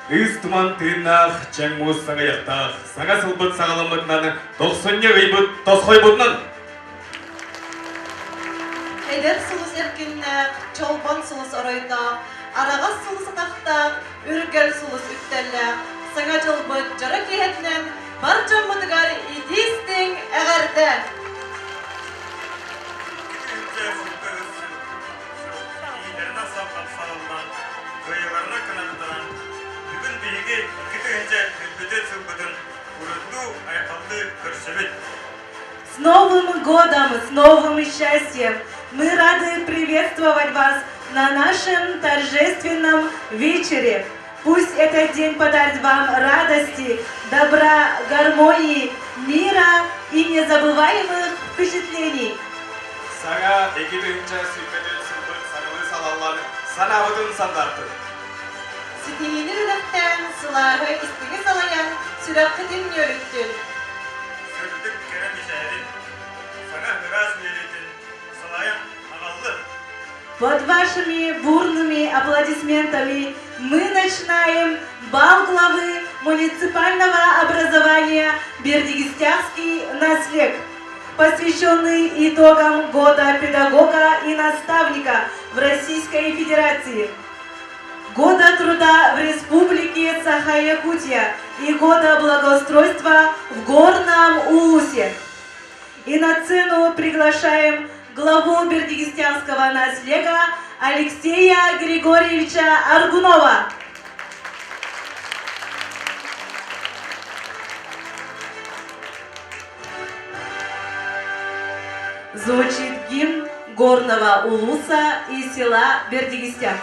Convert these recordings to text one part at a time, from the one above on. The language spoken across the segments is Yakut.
Ыыс туман тыыннаах, чэҥ муус саҥыйахтаах, саҥа сылбыт саҕаламмытынан, тохсунньу ыйбыт тосхойбутунан! Эдэр сулус эркиннээх, чолбон сулус оройдоох, араҕас сулус атахтаах, үргэл сулус үктэллээх, саҥа дьылбыт дьоро киэһэтинэн бар дьоммутугар итии-истиҥ эҕэрдэ! Илиилэринэн салаллан, кыайыыларынан кынаттанан, бүгүн биһиги 2000 сылбытын уруйдуу-айхаллыы көрсөбүт. С Новым годом, с новым счастьем! Мы рады приветствовать вас на нашем торжественном вечере. Пусть этот день подарит вам радости, добра, гармонии, мира и незабываемых впечатлений. Саҥа 2024 сылбыт саҥалыы салаллан, санаабытын сандартын. Ситиһиини бэлэхтээн, сылааһы истиҥи салайан, сүрэххитин нүөлүттүн. Сырдык кэрэ мичээрин, саҥа ыраас үөрүүтүн салайан аҕаллын. Под вашими бурными аплодисментами мы начинаем бал главы муниципального образования Бердигистянский наслег, посвященный итогам года педагога и наставника в Российской Федерации, Года труда в Республике Саха-Якутия и Года благоустройства в Горном Улусе. И на сцену приглашаем главу Бердигистянского наслега Алексея Григорьевича Аргунова. Звучит гимн Горного Улуса и села Бердигистян.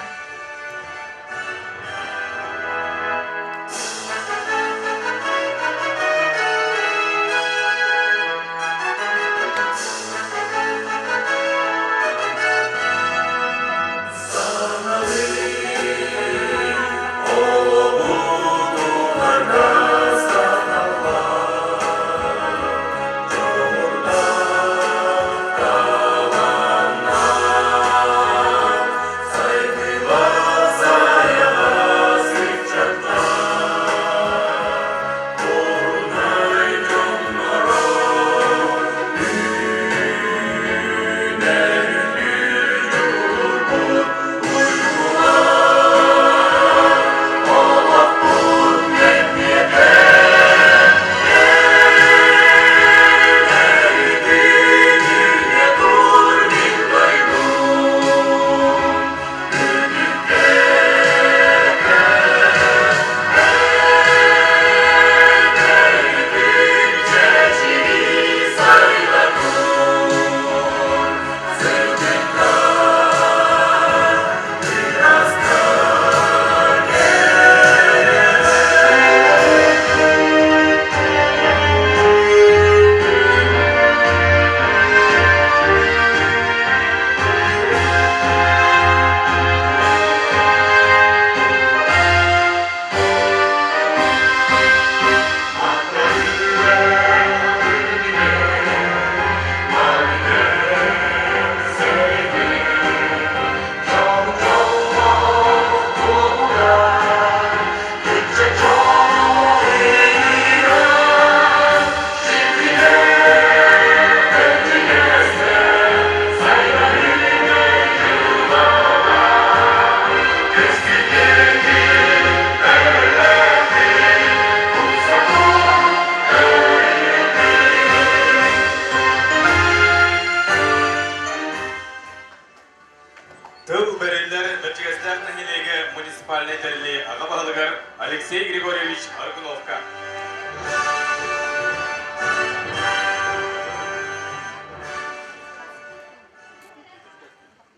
Тыл бэриллэр Бэрдьигэстээх нэһилиэгэ муниципальнай тэрилии аҕа баһылыгар Алексей Григорьевич Аргуновка.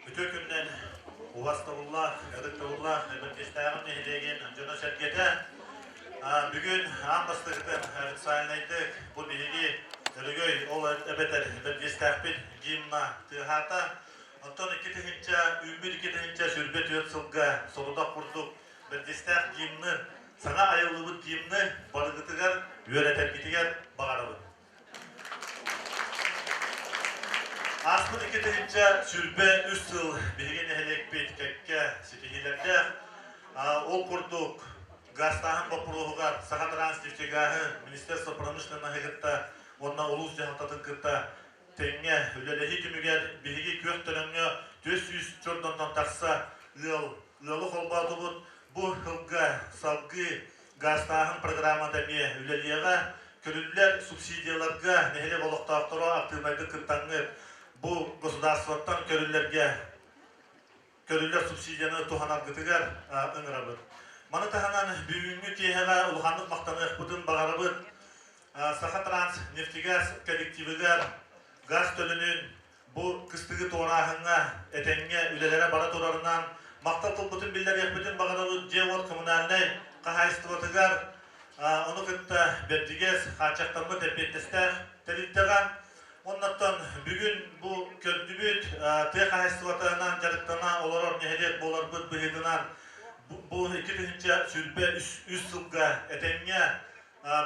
Үтүө күннэн убастабыллаах, ытыктабыллаах Бэрдьигэстээҕим нэһилиэгин дьоно-сэргэтэ бүгүн аан бастакытын официальнайдык бу биһиги Өрөгөй ол эбэтэр Бэрдьигэстээхпит гимна тыаһаата. Оттон 2000 үүммүт 2024 сылга сорудах курдук Бэрдьигэстээх гимны саҥа айыллыбыт гимны барыгытыгар үөрэтэргитигэр баҕарабын. Ааспыт 2023 сыл биһиги нэһилиэкпит кэккэ ситиһиилэрдээх. Ол курдук. Гаастааһын боппуруоһугар Сахатранснефтегааһы Министерство промышленноһы кытта уонна улуус дьаһалтатын кытта тэҥҥэ үлэлэһии түмүгэр биһиги күөх төлөҥҥө 400 чордонтон тахса ыал ыалы холбоотубут. Бу сылга салгыы гаастааһын программата эмиэ үлэлиэҕэ. Көрүллэр субсидияларга нэһилиэк олохтоохторо актыыбынайдык кыттаҥҥыт бу государствоттан көрүллэргэ көрүллэр субсидияны туһанаргытыгар ыҥырабыт. Маны таһынан бүгүҥҥү киэһэҕэ улаханнык махтаныахпытын баҕарабыт. Сахатранс нефтегаз коллективыгар газ төлөнүн бу кыстыгы туорааһыҥҥа этэҥҥэ үлэлэрэ бара турарынан махтал тылбытын биллэриэхпитин баҕарабыт дьиэ-уот коммунальнай хаһаайыстыбатыгар ону кытта Бэрдьигэс хааччахтаммыт эппиэттэстээх тэрилтэҕэ Оннуттан бүгүн бу көрдүбүт тыа хаһаайыстыбатынан дьарыктана олорор нэһилиэк буоларбыт быһыытынан бу 2023 сылга этэҥҥэ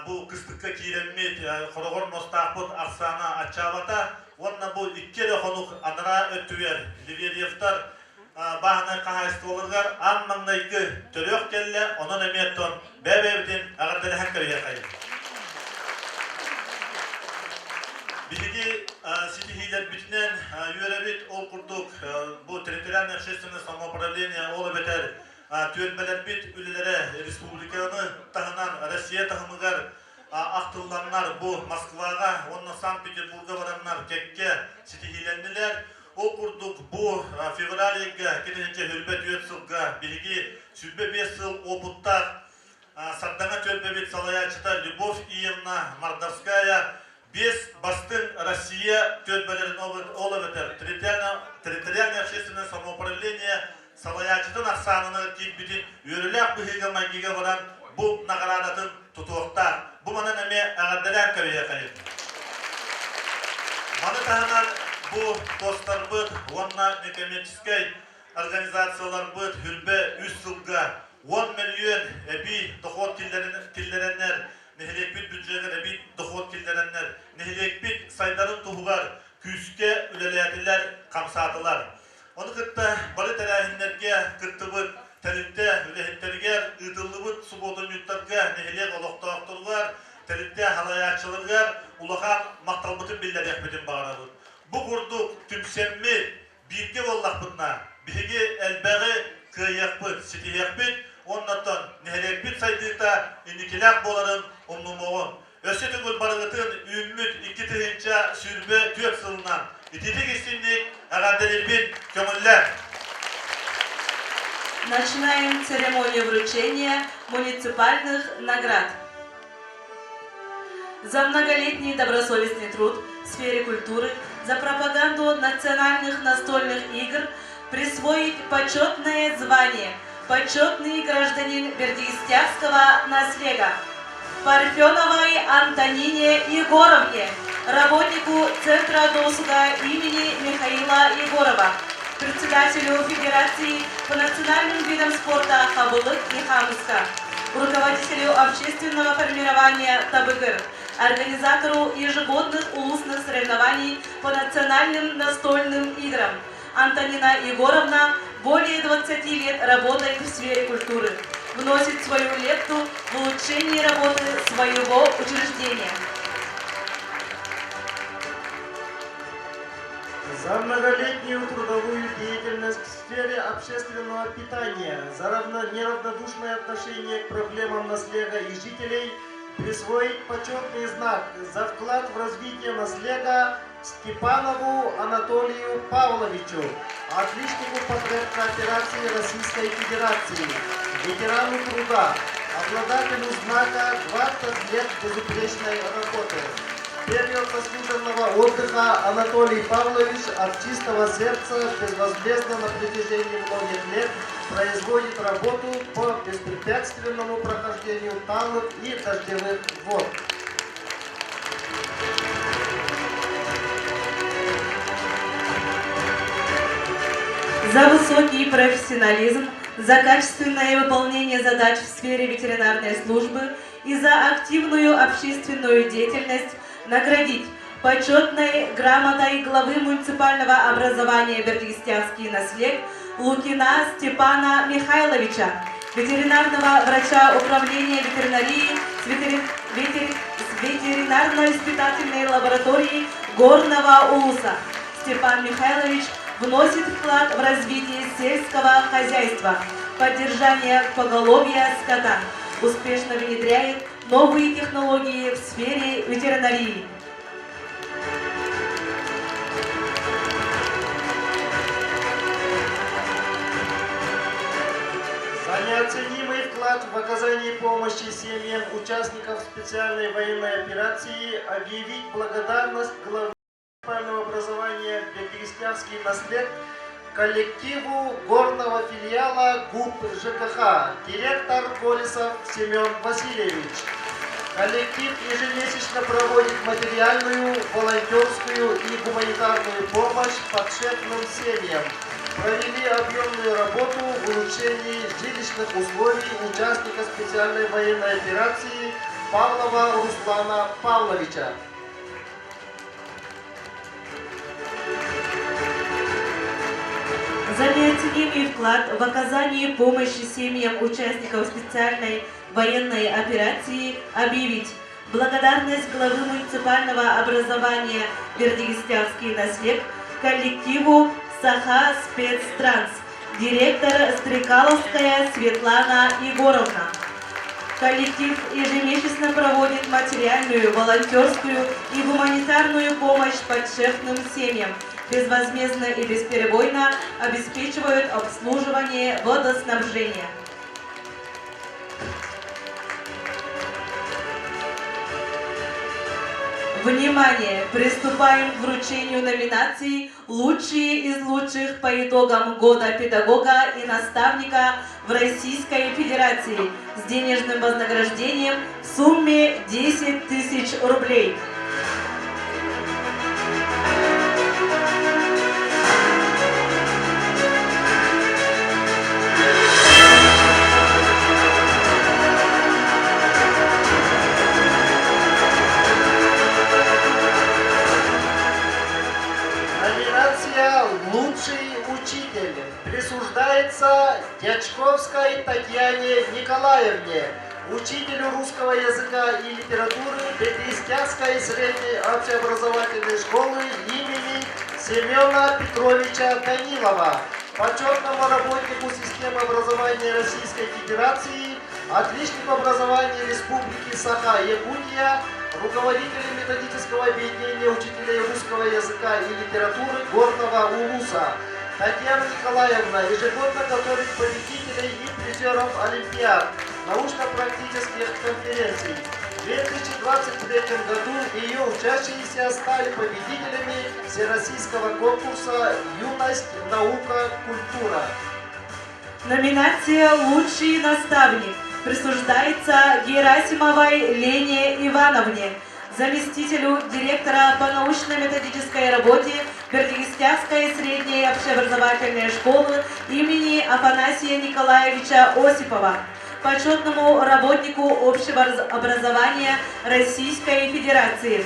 бу кыстыкка киирэммит хороҕор муостаахпыт ахсаана аччаабата уонна бу икки эрэ хонук анараа өттүгэр Леверьевтар бааһынай хаһаайыстыбаларыгар аан маҥнайгы төрүөх кэллэ, онон эмиэ оттон бэйэ-бэйэбитин эҕэрдэлэһэн кэбиһиэхэйин. Биһиги ситиһиилэрбитинэн үөрэбит, ол курдук бу территориальное общественное самоуправление ол эбэтэр түөлбэлэрбит үлэлэрэ республиканы таһынан Россия таһымыгар ахтылланнар бу Москваҕа уонна Санкт-Петербурга бараннар кэккэ ситиһиилэннилэр. Ол курдук бу февраль ыйга 2024 сылга биһиги 25 сыл уопуттаах Сардаҥа түөлбэбит салайааччыта Любовь Иевна Мордовская биэс бастыҥ Россия түөлбэлэрин ол эбэтэр территориальное общественное самоуправление салайааччытын ахсааныгар киирбитин үөрүүлээх быһыыга-майгыга баран бу наҕараадатын тутуохтаах. Бу манан эмиэ эҕэрдэлээн кэбиһиэхэйин. Маны таһынан бу постарбыт уонна некоммерческай организацияларбыт хүрбэ үс сылга 10 мөлүйүөн эбии дохуот киллэрэннэр, нэһилиэкпит бюджетыгар эбии дохуот киллэрэннэр, нэһилиэкпит сайдарын туһугар күүскэ үлэлээтилэр, хамсаатылар. Ону кытта бары тэрээһиннэргэ кыттыбыт тэрилтэ үлэһиттэригэр, ыытыллыбыт субуотунньуктарга нэһилиэк олохтоохторугар, тэрилтэ салайааччыларыгар улахан махталбытын биллэриэхпитин баҕарабыт. Бу курдук түмсэммит, бииргэ буоллахпытына, биһиги элбэҕи кыайыахпыт, ситиһиэхпит уонна нэһилиэкпит сайдыыта инникилээх буоларын умнумуоҕуҥ. Өссө төгүл барыгытын үүммүт 2024 сылынан ититик истинник эҕэрдэлиирбин көҥүллээн. Начинаем церемонию вручения муниципальных наград. За многолетний добросовестный труд в сфере культуры, за пропаганду национальных настольных игр присвоить почетное звание «Почетный гражданин Бердистявского наслега» Парфеновой Антонине Егоровне, работнику Центра досуга имени Михаила Егорова, председателю Федерации по национальным видам спорта Хабылык и Хамыска, руководителю общественного формирования Табыгыр, организатору ежегодных улусных соревнований по национальным настольным играм. Антонина Егоровна более 20 лет работает в сфере культуры, вносит свою лепту в улучшение работы своего учреждения. За многолетнюю трудовую деятельность в сфере общественного питания, за неравнодушное отношение к проблемам наслега и жителей присвоить почетный знак за вклад в развитие наслега Степанову Анатолию Павловичу, отличнику потребкооперации Российской Федерации, ветерану труда, обладателю знака 20 лет безупречной работы. Период заслуженного отдыха Анатолий Павлович от чистого сердца безвозмездно на протяжении многих лет производит работу по беспрепятственному прохождению талых и дождевых вод. За высокий профессионализм, за качественное выполнение задач в сфере ветеринарной службы и за активную общественную деятельность наградить почетной грамотой главы муниципального образования Бердигестянский наслег Лукина Степана Михайловича, ветеринарного врача управления ветеринарии с ветеринарно-испытательной лаборатории Горного Улуса. Степан Михайлович вносит вклад в развитие сельского хозяйства, поддержание поголовья скота, успешно внедряет новые технологии в сфере ветеринарии. За неоценимый вклад в оказании помощи семьям участников специальной военной операции объявить благодарность главы муниципального образования Бергистявский наслед коллективу горного филиала ГУП ЖКХ, директор Колесов Семен Васильевич. Коллектив ежемесячно проводит материальную, волонтерскую и гуманитарную помощь подшефным семьям. Провели объемную работу в улучшении жилищных условий участника специальной военной операции Павлова Руслана Павловича. За неоценимый вклад в оказании помощи семьям участников специальной военной операции объявить благодарность главы муниципального образования Бердигестявский наслег коллективу Саха спецтранс, директор Стрекаловская Светлана Егоровна. Коллектив ежемесячно проводит материальную, волонтерскую и гуманитарную помощь подшефным семьям, безвозмездно и бесперебойно обеспечивают обслуживание водоснабжения. Внимание! Приступаем к вручению номинаций «Лучшие из лучших по итогам года педагога и наставника в Российской Федерации» с денежным вознаграждением в сумме 10 тысяч рублей. Номинация «Лучший учитель» присуждается Дячковской Татьяне Николаевне, учителю русского языка и литературы Бедрестянской средней общеобразовательной школы имени Семена Петровича Данилова, почетному работнику системы образования Российской Федерации, отличнику образования Республики Саха-Якутия, руководителю методического объединения учителей русского языка и литературы Горного Улуса. Татьяна Николаевна ежегодно готовит победителей и призеров Олимпиад, научно-практических конференций. В 2023 году ее учащиеся стали победителями Всероссийского конкурса «Юность, наука, культура». Номинация «Лучший наставник» присуждается Герасимовой Лене Ивановне, заместителю директора по научно-методической работе Бердигестявской средней общеобразовательной школы имени Афанасия Николаевича Осипова, почетному работнику общего образования Российской Федерации.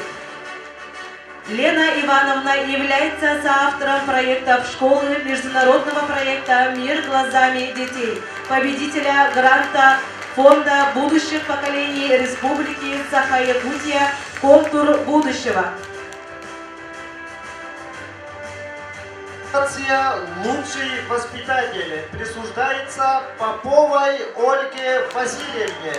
Лена Ивановна является соавтором проектов школы международного проекта «Мир глазами детей», победителя гранта Фонда будущих поколений Республики Саха-Якутия «Контур будущего». Номинация «Лучший воспитатель» присуждается Поповой Ольге Васильевне,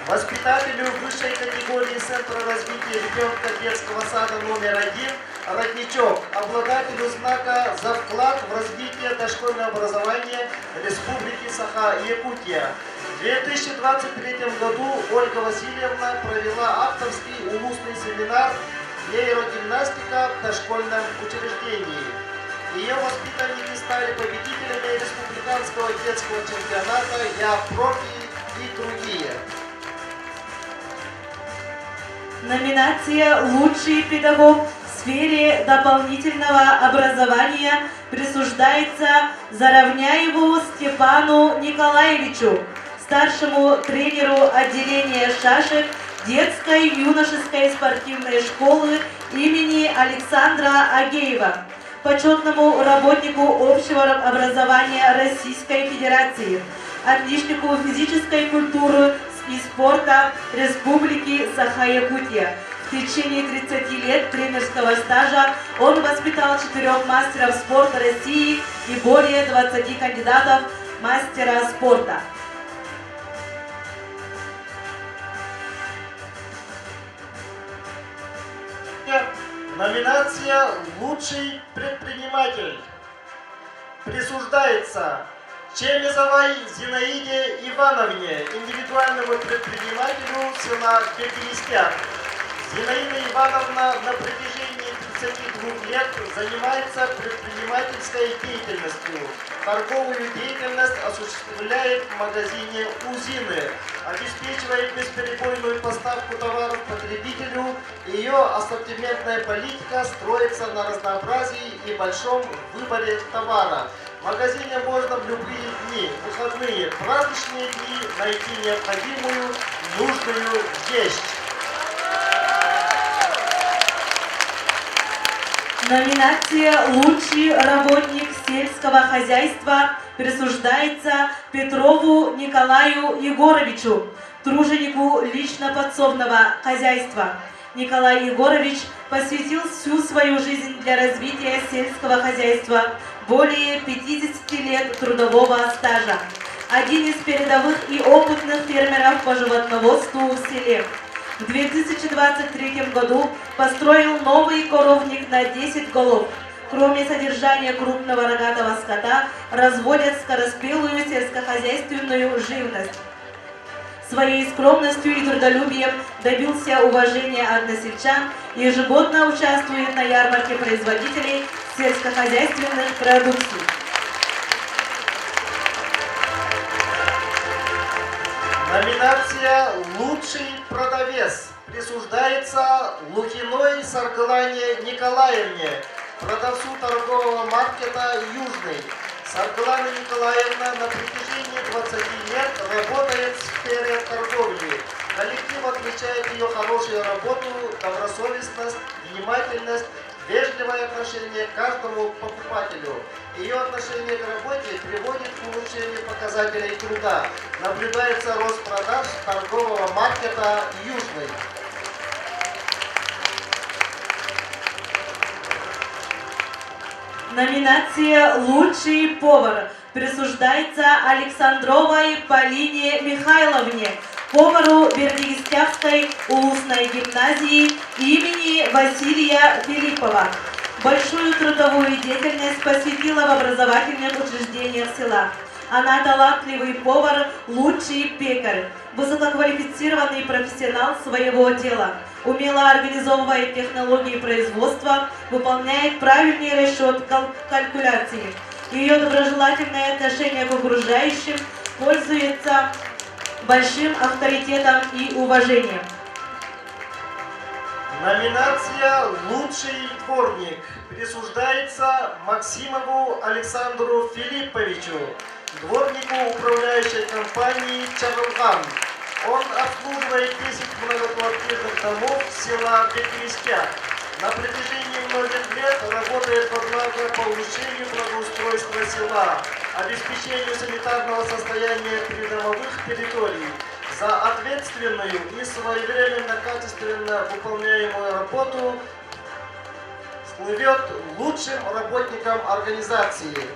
воспитателю высшей категории Центра развития ребенка детского сада номер один «Родничок», обладателю знака «За вклад в развитие дошкольного образования Республики Саха-Якутия». В 2023 году Ольга Васильевна провела авторский улусный семинар «Нейрогимнастика в дошкольном учреждении». Ее воспитанники стали победителями республиканского детского чемпионата «Я профи» и другие. Номинация «Лучший педагог» в сфере дополнительного образования присуждается Заровняеву Степану Николаевичу, старшему тренеру отделения шашек детской юношеской спортивной школы имени Александра Агеева, почетному работнику общего образования Российской Федерации, отличнику физической культуры и спорта Республики Саха-Якутия. В течение 30 лет тренерского стажа он воспитал четырех мастеров спорта России и более 20 кандидатов мастера спорта. Номинация «Лучший предприниматель» присуждается Чемезовой Зинаиде Ивановне, индивидуальному предпринимателю села Бердинистяк. Зинаида Ивановна на протяжении 32 лет занимается предпринимательской деятельностью. Торговую деятельность осуществляет в магазине «Узины», обеспечивает бесперебойную поставку товаров потребителю. Ее ассортиментная политика строится на разнообразии и большом выборе товара. В магазине можно в любые дни, выходные, праздничные дни найти необходимую, нужную вещь. Номинация «Лучший работник сельского хозяйства» присуждается Петрову Николаю Егоровичу, труженику лично-подсобного хозяйства. Николай Егорович посвятил всю свою жизнь для развития сельского хозяйства, более 50 лет трудового стажа. Один из передовых и опытных фермеров по животноводству в селе. В 2023 году построил новый коровник на 10 голов. Кроме содержания крупного рогатого скота, разводят скороспелую сельскохозяйственную живность. Своей скромностью и трудолюбием добился уважения односельчан и ежегодно участвует на ярмарке производителей сельскохозяйственных продукций. Номинация «Лучший продавец» присуждается Лукиной Саргылане Николаевне, продавцу торгового маркета «Южный». Саргылана Николаевна на протяжении 20 лет работает в сфере торговли. Коллектив отмечает ее хорошую работу, добросовестность, внимательность, вежливое отношение к каждому покупателю. Ее отношение к работе приводит к улучшению показателей труда. Наблюдается рост продаж торгового маркета «Южный». Номинация «Лучший повар» присуждается Александровой Полине Михайловне, повару Бердигистявской улусной гимназии имени Василия Филиппова. Большую трудовую деятельность посвятила в образовательных учреждениях села. Она талантливый повар, лучший пекарь, высококвалифицированный профессионал своего дела, умело организовывает технологии производства, выполняет правильный расчет калькуляции. Ее доброжелательное отношение к окружающим пользуется большим авторитетом и уважением. Номинация «Лучший дворник» присуждается Максимову Александру Филипповичу, дворнику управляющей компании «Чагылган». Он обслуживает 10 многоквартирных домов села Бекмискя. На протяжении многих лет работает во благо по улучшению благоустройства села, обеспечению санитарного состояния придомовых территорий. За ответственную и своевременно качественно выполняемую работу слывет лучшим работником организации.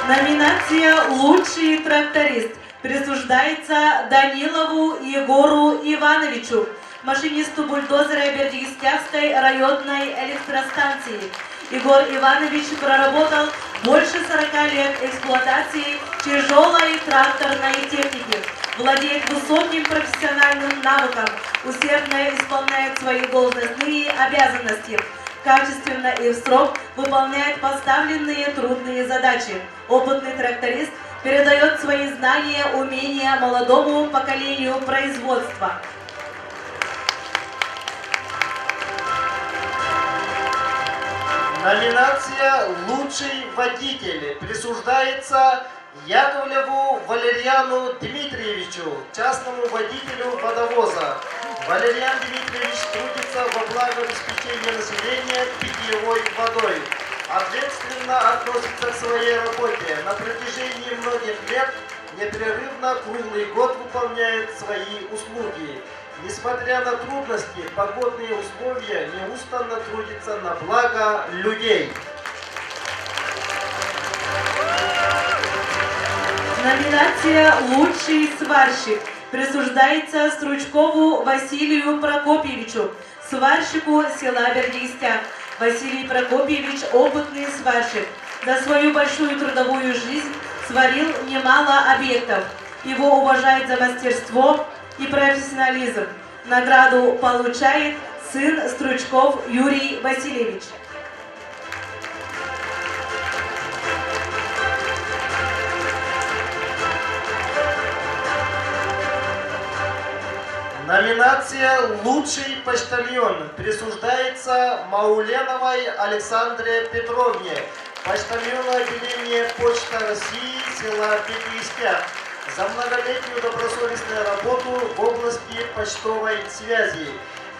Номинация «Лучший тракторист» присуждается Данилову Егору Ивановичу, машинисту бульдозера Бердигистявской районной электростанции. Егор Иванович проработал больше 40 лет эксплуатации тяжелой тракторной техники, владеет высоким профессиональным навыком, усердно исполняет свои должностные обязанности, качественно и в срок выполняет поставленные трудные задачи. Опытный тракторист передает свои знания, умения молодому поколению производства. Номинация «Лучший водитель» присуждается Яковлеву Валерьяну Дмитриевичу, частному водителю водовоза. Валерьян Дмитриевич трудится во благо обеспечения населения питьевой водой. Ответственно относится к своей работе. На протяжении многих лет непрерывно круглый год выполняет свои услуги. Несмотря на трудности, погодные условия, неустанно трудится на благо людей. Номинация «Лучший сварщик» присуждается Стручкову Василию Прокопьевичу, сварщику села Бердистя. Василий Прокопьевич – опытный сварщик. За свою большую трудовую жизнь сварил немало объектов. Его уважают за мастерство и профессионализм. Награду получает сын Стручков Юрий Васильевич. Номинация «Лучший почтальон» присуждается Мауленовой Александре Петровне, почтальону отделения Почта России села Петрийска за многолетнюю добросовестную работу в области почтовой связи.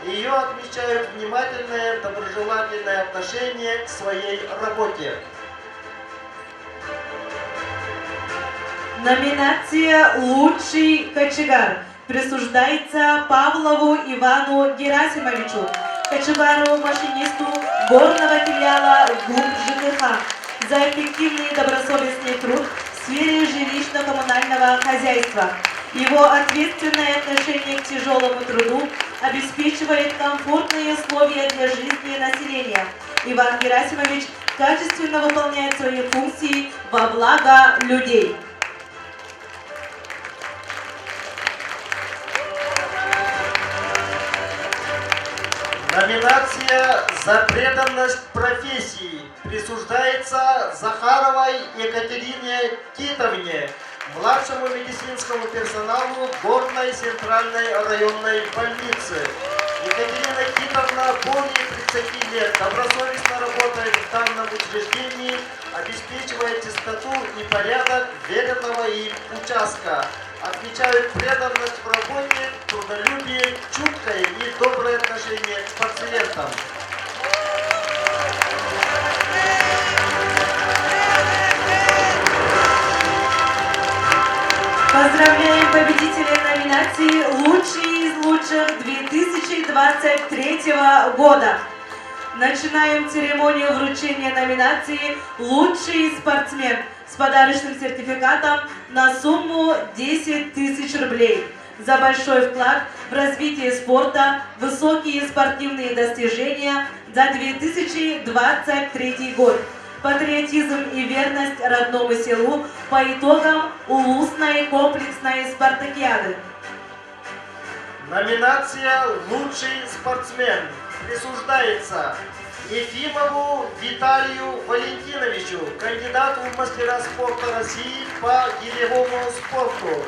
Ее отмечают внимательное, доброжелательное отношение к своей работе. Номинация «Лучший кочегар» присуждается Павлову Ивану Герасимовичу, кочегару-машинисту горного филиала ГУП ЖКХ за эффективный и добросовестный труд в сфере жилищно-коммунального хозяйства. Его ответственное отношение к тяжелому труду обеспечивает комфортные условия для жизни населения. Иван Герасимович качественно выполняет свои функции во благо людей. Номинация «За преданность профессии» присуждается Захаровой Екатерине Титовне, младшему медицинскому персоналу Горной центральной районной больницы. Екатерина Титовна более 30 лет добросовестно работает в данном учреждении, обеспечивая чистоту и порядок веренного им участка. Отмечают преданность в работе, трудолюбие, чуткое и доброе отношение к пациентам. Поздравляем победителя номинации «Лучший из лучших 2023 года». Начинаем церемонию вручения номинации «Лучший спортсмен» с подарочным сертификатом на сумму 10 тысяч рублей за большой вклад в развитие спорта, высокие спортивные достижения за 2023 год, патриотизм и верность родному селу по итогам Улусной комплексной спартакиады. Номинация «Лучший спортсмен» присуждается Ефимову Виталию Валентиновичу, кандидату в мастера спорта России по гиревому спорту,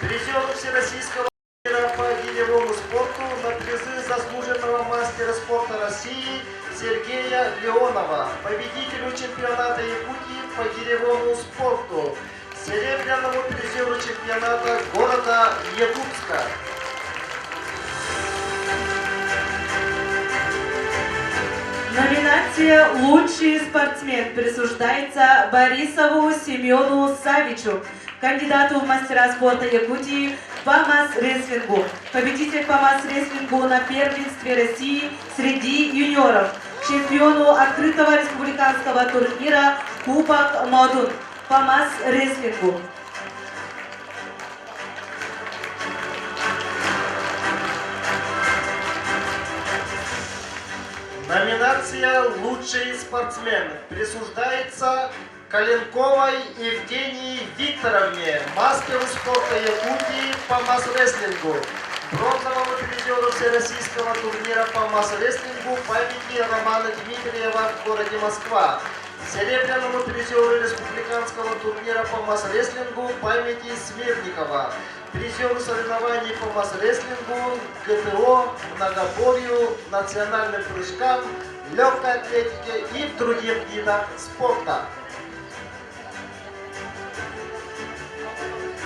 призеру Всероссийского турнира по гиревому спорту на призы заслуженного мастера спорта России Сергея Леонова, победителю чемпионата Якутии по гиревому спорту, серебряному призеру чемпионата города Якутска. Номинация «Лучший спортсмен» присуждается Борисову Семену Савичу, кандидату в мастера спорта Якутии по масс-рестлингу, победитель по масс-рестлингу на первенстве России среди юниоров, чемпиону открытого республиканского турнира Кубок Модун по масс-рестлингу. Номинация «Лучший спортсмен» присуждается Каленковой Евгении Викторовне, мастеру спорта Якутии по масс-рестлингу, бронзовому призеру Всероссийского турнира по масс-рестлингу памяти Романа Дмитриева в городе Москва, серебряному призеру республиканского турнира по масс-рестлингу памяти Смирникова, призеру соревнований по масс-рестлингу, ГТО, многоборью, национальным прыжкам, легкой атлетике и другим видам спорта.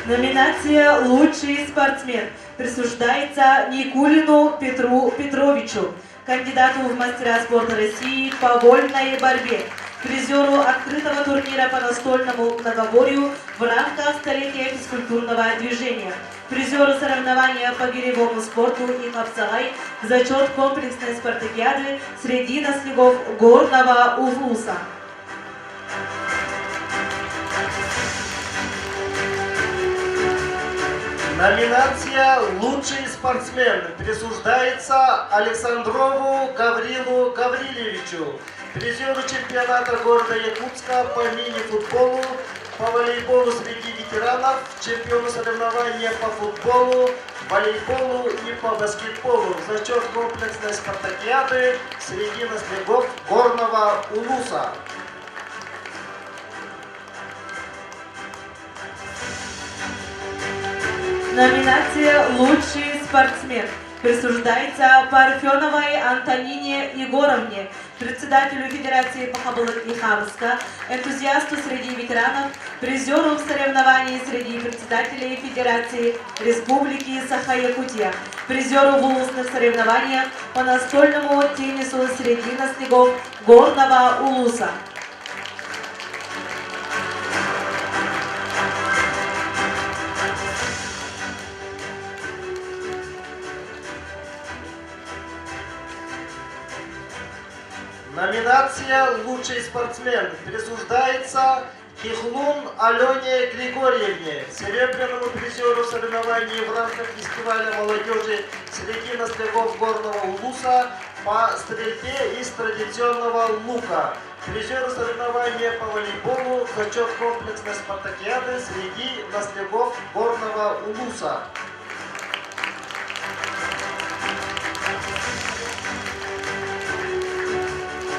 Номинация «Лучший спортсмен» присуждается Никулину Петру Петровичу, кандидату в мастера спорта России по вольной борьбе, призеру открытого турнира по настольному многоборью в рамках столетия физкультурного движения, призеру соревнования по гиревому спорту и хапсагай в зачет комплексной спартакиады среди наслегов Горного Улуса. Номинация «Лучший спортсмен» присуждается Александрову Гаврилу Гаврилевичу, призеру чемпионата города Якутска по мини-футболу, по волейболу среди ветеранов, чемпиону соревнования по футболу, волейболу и по баскетболу в зачет комплексной спартакиады среди наслегов Горного Улуса. Номинация «Лучший спортсмен» присуждается Парфеновой Антонине Егоровне, председателю Федерации по и Хабаровска, энтузиасту среди ветеранов, призеру соревнований среди председателей Федерации Республики Саха-Якутия, призеру в улусных соревнованиях по настольному теннису среди наслегов Горного Улуса. Номинация «Лучший спортсмен» присуждается Кихлун Алене Григорьевне, серебряному призеру соревнований в рамках фестиваля молодежи среди наслегов Горного Улуса по стрельбе из традиционного лука, призеру соревнования по волейболу зачет комплексной спартакиады среди наслегов Горного Улуса.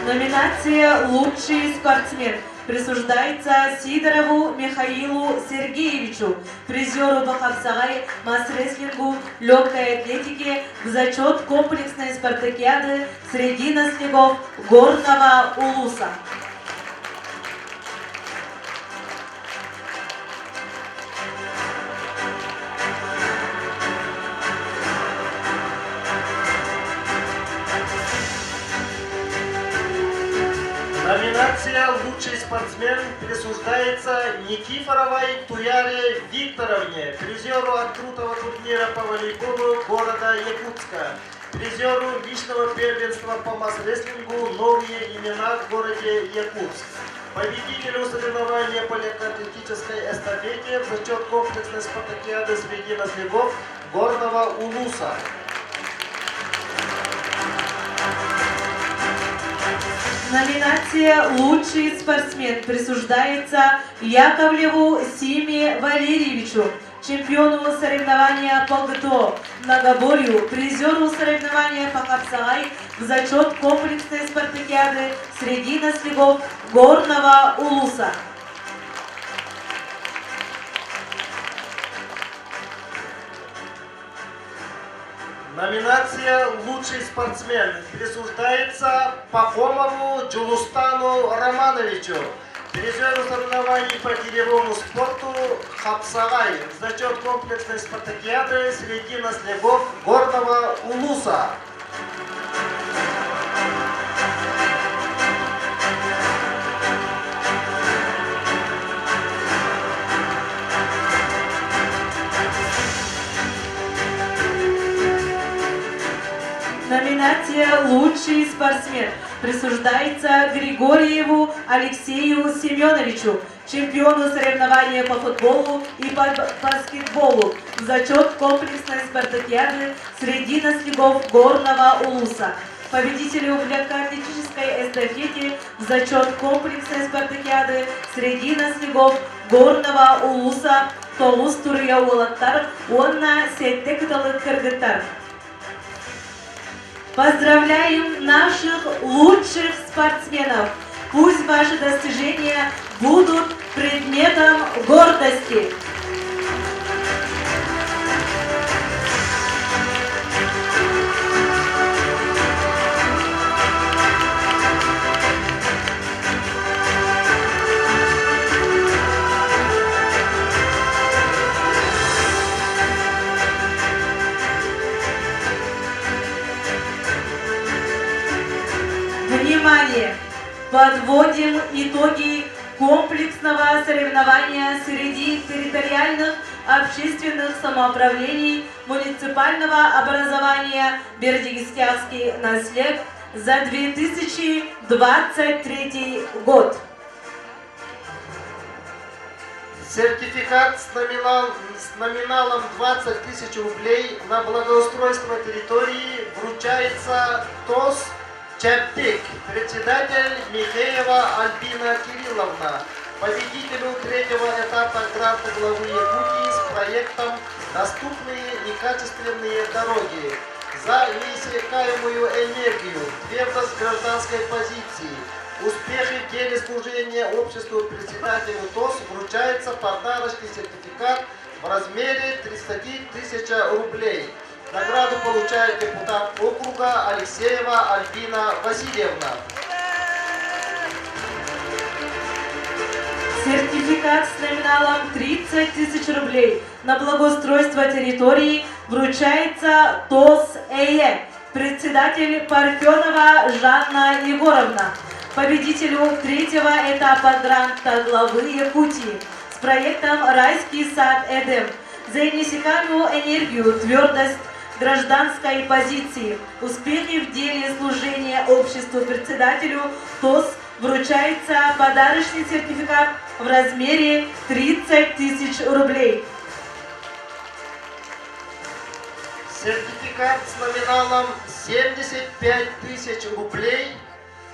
Номинация «Лучший спортсмен» присуждается Сидорову Михаилу Сергеевичу, призеру по хапсагай, масс-рестлингу, легкой атлетике в зачет комплексной спартакиады среди наслегов Горного Улуса. Номинация «Лучший спортсмен» присуждается Никифоровой Туяре Викторовне, призеру открытого турнира по волейболу города Якутска, призеру личного первенства по масс-рестлингу «Новые имена» в городе Якутск, победителю соревнования по легкоатлетической эстафете в зачет комплексной спартакиады среди наслегов Горного Улуса. Номинация «Лучший спортсмен» присуждается Яковлеву Симе Валерьевичу, чемпиону соревнования по ГТО, многоборью, призеру соревнования по хапсагай в зачет комплексной спартакиады среди наслегов Горного Улуса. Номинация «Лучший спортсмен» присуждается Пахомову Джулустану Романовичу, призеру соревнований по гиревому спорту «Хапсагай» в зачет комплексной спартакиады среди наслегов Горного Улуса. Номинация «Лучший спортсмен» присуждается Григорьеву Алексею Семеновичу, чемпиону соревнования по футболу и по баскетболу в зачет комплексной спартакиады среди наслегов Горного Улуса. Победителю в легкоатлетической эстафете в зачет комплексной спартакиады среди наслегов Горного Улуса Тоҕус туруйа уолаттар уонна сэттэ кыталык кыргыттар. Поздравляем наших лучших спортсменов! Пусть ваши достижения будут предметом гордости! Внимание! Подводим итоги комплексного соревнования среди территориальных общественных самоуправлений муниципального образования Бердигистянский наслед за 2023 год. Сертификат с, номинал, с номиналом 20 тысяч рублей на благоустройство территории вручается ТОС Чаптик, председатель Михеева Альбина Кирилловна, победителю третьего этапа гранта главы Якутии с проектом «Доступные и качественные дороги» за неиссякаемую энергию, твердость гражданской позиции, успехи в деле служения обществу председателю ТОС вручается подарочный сертификат в размере 30 тысяч рублей. Награду получает депутат округа Алексеева Альбина Васильевна. Сертификат с номиналом 30 тысяч рублей на благоустройство территории вручается ТОС ЭЕ, председатель Парфенова Жанна Егоровна, победителю третьего этапа гранта главы Якутии с проектом «Райский сад Эдем» за неиссякаемую энергию, твердость гражданской позиции, успехи в деле служения обществу председателю ТОС вручается подарочный сертификат в размере 30 тысяч рублей. Сертификат с номиналом 75 тысяч рублей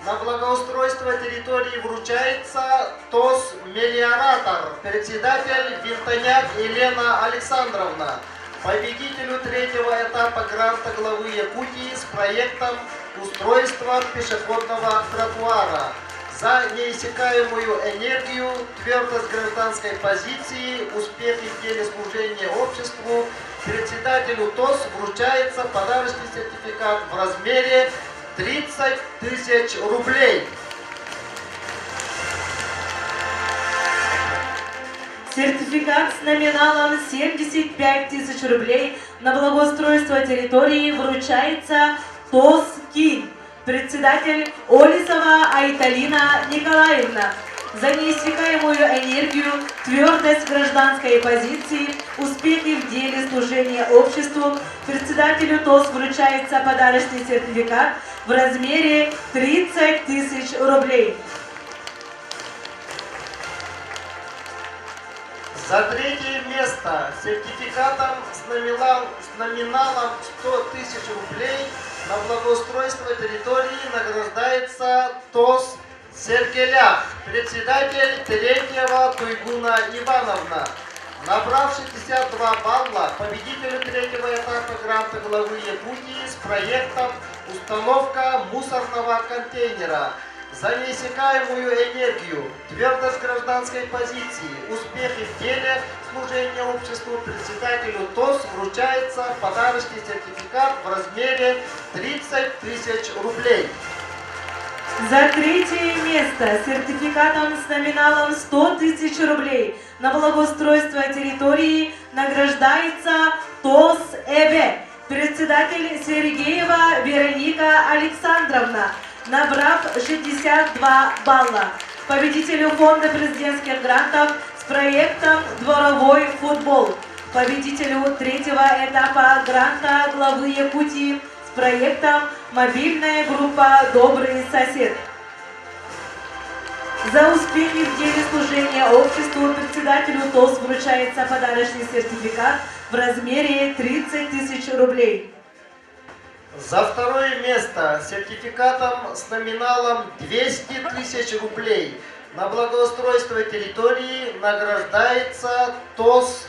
на благоустройство территории вручается ТОС «Мелиоратор», председатель Винтоняк Елена Александровна, победителю третьего этапа гранта главы Якутии с проектом «Устройство пешеходного тротуара» за неиссякаемую энергию, твердость гражданской позиции, успехи в деле служения обществу, председателю ТОС вручается подарочный сертификат в размере 30 тысяч рублей. Сертификат с номиналом 75 тысяч рублей на благоустройство территории вручается ТОС «Кин». Председатель Олисова Айталина Николаевна. За неиссякаемую энергию, твердость гражданской позиции, успехи в деле служения обществу председателю ТОС вручается подарочный сертификат в размере 30 тысяч рублей. За третье место сертификатом с номиналом, с номиналом 100 тысяч рублей на благоустройство территории награждается ТОС Сергелях, председатель Терентьева Туйгуна Ивановна. Набрав 62 балла, победителю третьего этапа гранта главы Якутии с проектом «Установка мусорного контейнера» за неиссякаемую энергию, твердость гражданской позиции, успехи в деле служения обществу председателю ТОС вручается подарочный сертификат в размере 30 тысяч рублей. За третье место сертификатом с номиналом 100 тысяч рублей на благоустройство территории награждается ТОС ЭБ, председатель Сергеева Вероника Александровна, набрав 62 балла. Победителю фонда президентских грантов с проектом «Дворовой футбол». Победителю третьего этапа гранта главы Якутии с проектом «Мобильная группа «Добрый сосед». За успехи в деле служения обществу председателю ТОС вручается подарочный сертификат в размере 30 тысяч рублей. За второе место сертификатом с номиналом 200 тысяч рублей на благоустройство территории награждается ТОС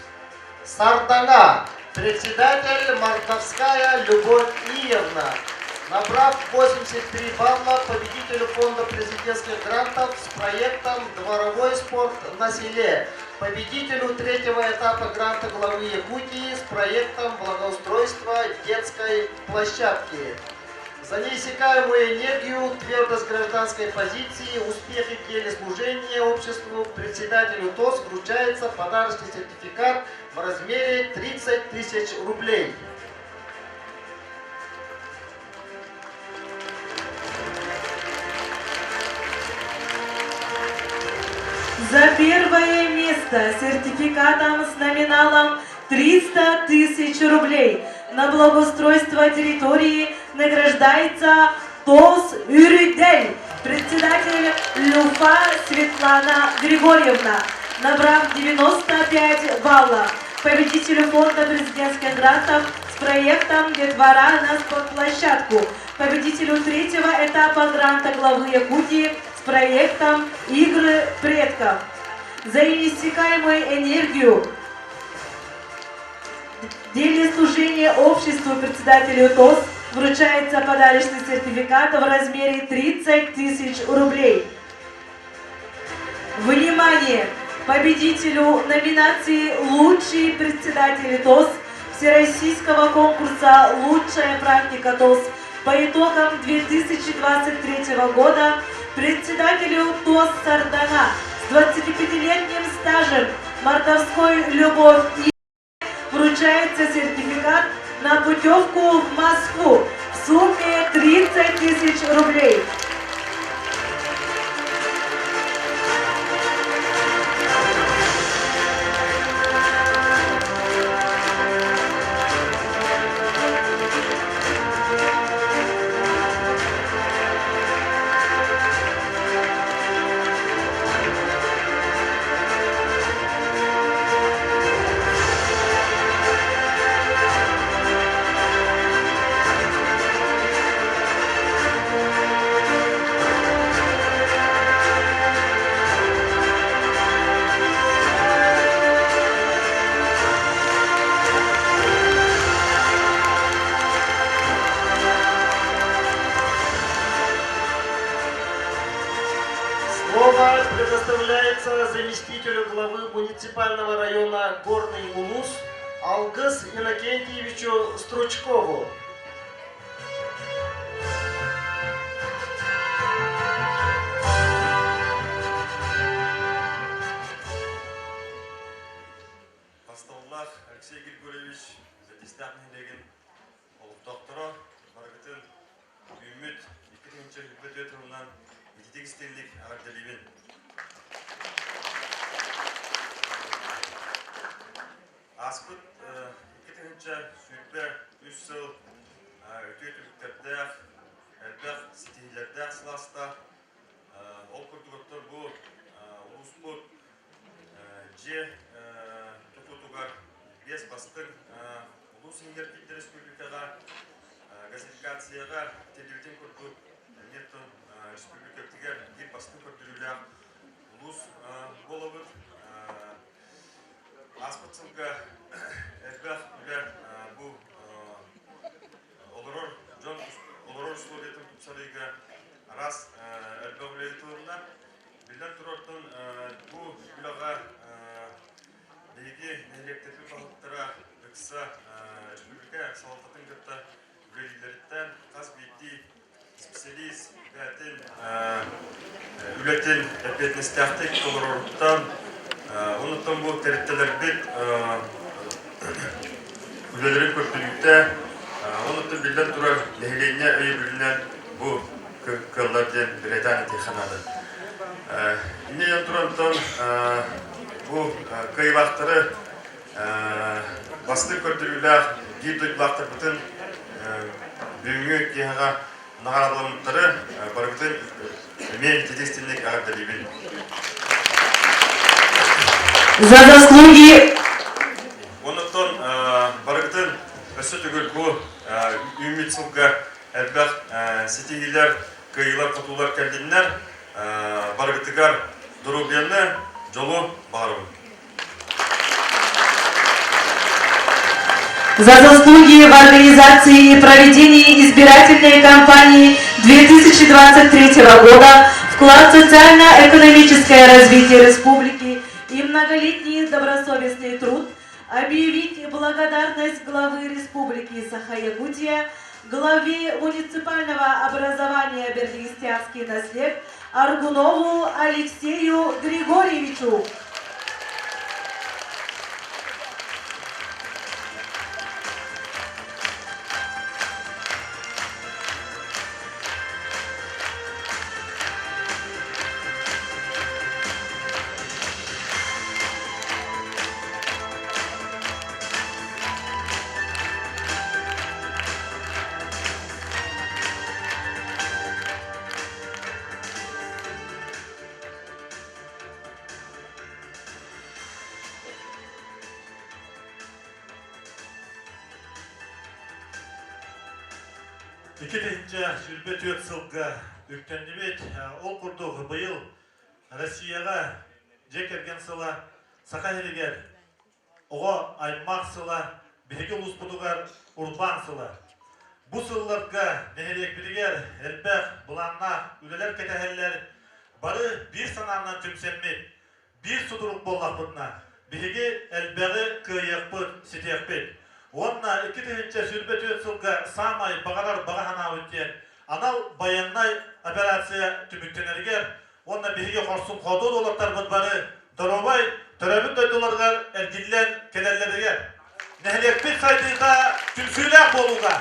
Сардана, председатель Мартовская Любовь Иевна. Набрав 83 балла победителю фонда президентских грантов с проектом «Дворовой спорт на селе», победителю третьего этапа гранта главы Якутии с проектом благоустройства детской площадки. За неиссякаемую энергию, твердость гражданской позиции, успехи в деле служения обществу председателю ТОС вручается подарочный сертификат в размере 30 тысяч рублей. За первое место сертификатом с номиналом 300 тысяч рублей на благоустройство территории награждается ТОС «Үрүдэл», председатель Люфа Светлана Григорьевна, набрав 95 баллов. Победителю фонда президентских грантов с проектом «Детвора на спортплощадку». Победителю третьего этапа гранта главы Якутии с проектом «Игры предков». За неиссякаемую энергию в деле служения обществу председателю ТОС вручается подарочный сертификат в размере 30 тысяч рублей. Внимание! Победителю номинации «Лучший председатель ТОС» Всероссийского конкурса «Лучшая практика ТОС» по итогам 2023 года председателю ТОС «Сардана» с 25-летним стажем «Мордовской любовь» и вручается сертификат на путевку в Москву в сумме 30 тысяч рублей. Слово предоставляется заместителю главы муниципального района Горный Улус Алгыс Иннокентьевичу Стручкову. Басталлах Алексей Григорьевич Бэтистээх нэһилиэгин олохтоохторо барыгытын үүммүт 2024 сылынан ититик истиҥник эҕэрдэлиибин. Ааспыт 2023 сыл үтүө түмүктэрдээх, элбэх ситиһиилэрдээх сылааста. Ол курдук оттон бу улууспут дьиэ тутуутугар биэс бастыҥ улуус иһигэр киирдэ республикаҕа газификацияҕа телевидение курдук эмиэ республикабытыгар биир бастыҥ көрдөрүүлээх улуус буолабыт. Ааспыт сылга элбэх үлэ бу олорор дьон олорор условиятын тупсарыыга араас элбэх үлэ ыытылынна. Биллэн турартан бу үлэҕэ биһиги нэһилиэктэрбит баһылыктара ыкса республика салалтатын кытта үлэлииллэриттэн хас биирдии специалист бэйэтин үлэтин эппиэтинэстээхтик толороруттан онуттан бу тэрилтэлэрбит үлэлэрин көрдөрүүтэ онуттан биллэн турар нэһилиэнньэ өйөбүлүнэн бу кыаллар диэн бэлиэтээн этиэххэ наада. Иннинэн турантан бу кыайыылаахтары бастыҥ көрдөрүүлээх биир дойдулаахтарбытын бүгүҥҥү киэһэҕэ наҕараадаламмыттары барыбытын эмиэ ититик-истиҥник эҕэрдэлиибин. За заслуги Оннуттан барыгытын өссө төгүл бу үүммүт сылга элбэх ситиһиилэр, кыайыылар-хотуулар кэллиннэр. Барыгытыгар доруобуйаны, дьолу баҕарабын. За заслуги в организации и проведении избирательной кампании 2023 года, вклад в социально-экономическое развитие республики и многолетний добросовестный труд объявить благодарность главы Республики Саха-Якутия, главе муниципального образования Берлинстявский наслед Аргунову Алексею Григорьевичу. 2024 сылга үктэннибит. Ол курдук быйыл Россияҕа дьиэ кэргэн сыла, Саха сиригэр оҕо аймах сыла, биһиги улууспутугар урбаан сыла. Бу сылларга нэһилиэкпитигэр элбэх былааннаах үлэлэр кэтэһэллэр. Бары биир санаанан түмсэммит, биир сутурук буоллахпытына, биһиги элбэҕи кыайыахпыт, ситиэхпит. Уонна 2024 сылга саамай баҕарар баҕа санаабыт диэн анал байыаннай операция түмүктэнэригэр уонна биһиги хорсун хоодуот уолаттарбыт бары доруобай төрөөбүт дойдуларыгар эргиллэн кэлэллэригэр нэһилиэкпит сайдыыта түмсүүлээх буолууга.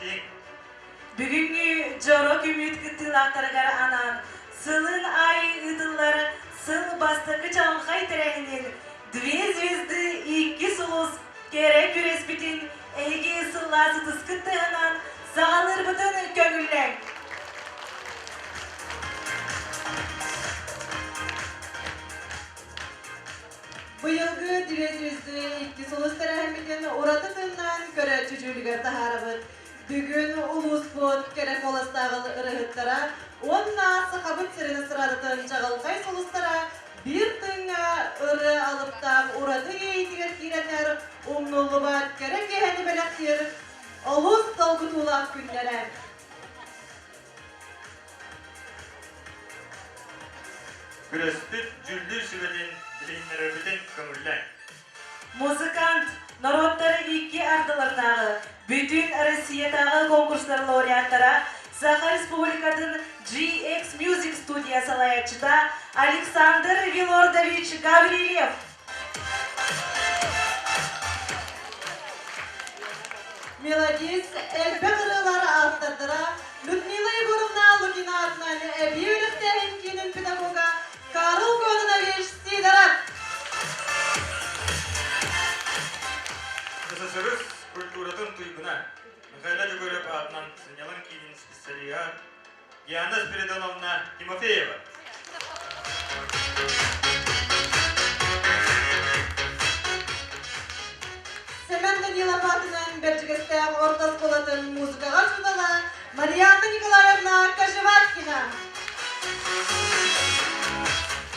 Билсиһиҥ. Бүгүҥҥү дьоро күммүт кыттыылаахтарыгар анаан сылын аайы ыытыллар сыл бастакы чаҕылхай тэрээһинин «Две звезды икки сулус» кэрэ күрэспитин эһиги сыллаас ытыскыт тыаһынан саҕалыырбытын көҥүллээҥ! Быйылгы Две звезды икки сулус тэрээһиммитин ураты тыыннаан көрөөччү дьүүлүгэр таһаарабыт. Бүгүн улууспут кэрэ куоластааҕы ырыаһыттара уонна Сахабыт сирин эстрадатын чаҕылхай сулустара биир тыыҥҥа ырыа алыптаах ураты иэйиитигэр киирэннэр умнуллубат кэрэ киэһэни бэлэхтиир олус долгутуулаах күннэрэ. Күрэспит дьүүллүүр сүбэтин билиһиннэрэрбитин көҥүллээҥ. Музыкант, норуоттары икки ардыларынааҕы Бүтүн Россиятааҕы конкурстар лауреаттара, Саха Республикатын GX Music студия салайааччыта Александр Вилордович Гаврильев. Мелодист, элбэх ырыалар автордара Людмила Егоровна Лукина аатынан эбии үөрэхтээһин киинин педагога Карл Кононович Сидоров. СССР культуратын туйгуна Михаил Дегорев аатынан сынньалаҥ киинин специалиһа Диана Спиридоновна Тимофеева. Семен Данилов аатынан Бэрдьигэстээх орто оскуолатын музыкаҕа учуутала Марианна Николаевна Кожеваткина.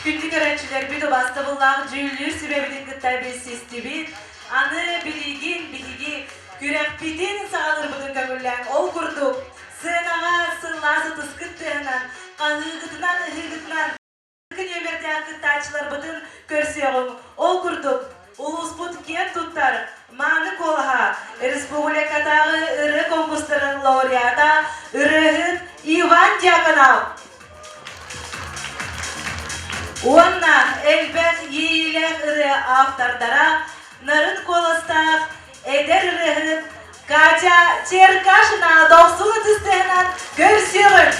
Күндү көрөөччүлэрбит убаастабыллаах дьүүллүүр сүбэбитин кытта билсистибит. Аны билигин биһиги күрэхпитин саҕалыырбытын көҥүллээҥ. Ол курдук, сыанаҕа сыллаас ытыскыт тыаһынан, хаһыыгытынан, ыһыыгытынан нүөмэрдээх кыттааччыларбытын көрсүөҕүҥ. Ол курдук, улууспут киэн туттар мааны куолаһа, республикатааҕы ырыа конкурстарын лауреата, ырыаһыт Иван Дьяконов. Уонна элбэх иэйиилээх ырыа автордара, нарын куоластаах эдэр ырыаһыт Катя Черкашина дохсун ытыс тыаһынан көрсүөҕүҥ!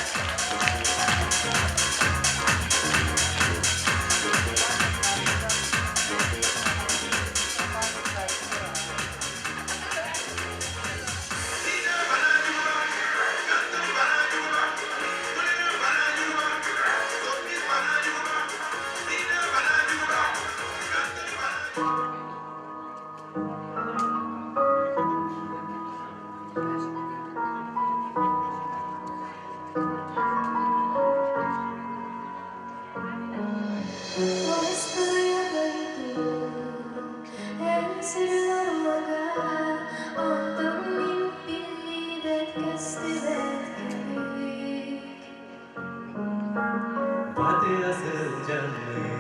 Батыра сылдьаммын,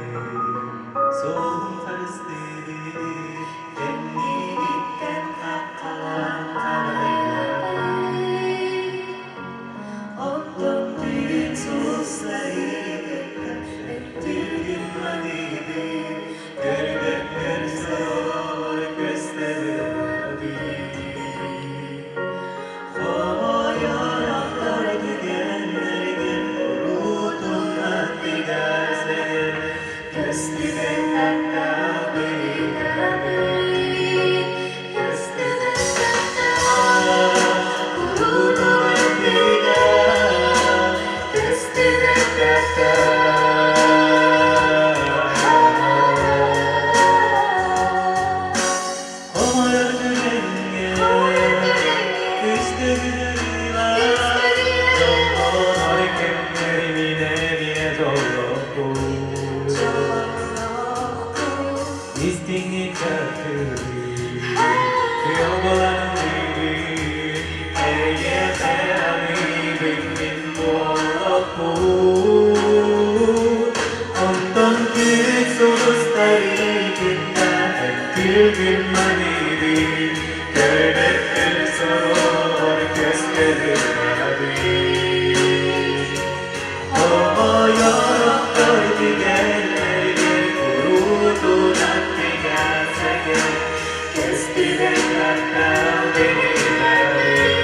суолун харыстыыбын, кэннигиттэн хаххалаан харайабын. Онтон түүн сулустары кытта өттүгүн маныыбын, көрбөккөр сор көстөрбүн. Хомойор түгэннэргин уруутунан тигэрсэр, көстүбэт тапталбытабын, көстүбэт таптал уруутунан тигэр, көстүбэт таптал. Хомойор түгэҥҥэ үстүгүнэ дьоллонор кэмнэри минэ-минэ дьоллоохпут. Истиҥник таптыыбын, тыал буолан ыллыыбын, эйиэхэ аныыбын мин буолуохпун. Онтон күн сулустары кытта күлгүн маныыбын, көрбөккөр сорор көстөрүн Хомойорохтор түгэннэригэр куруутунан тигээсэгэр көстүбэт таптал билинэбин.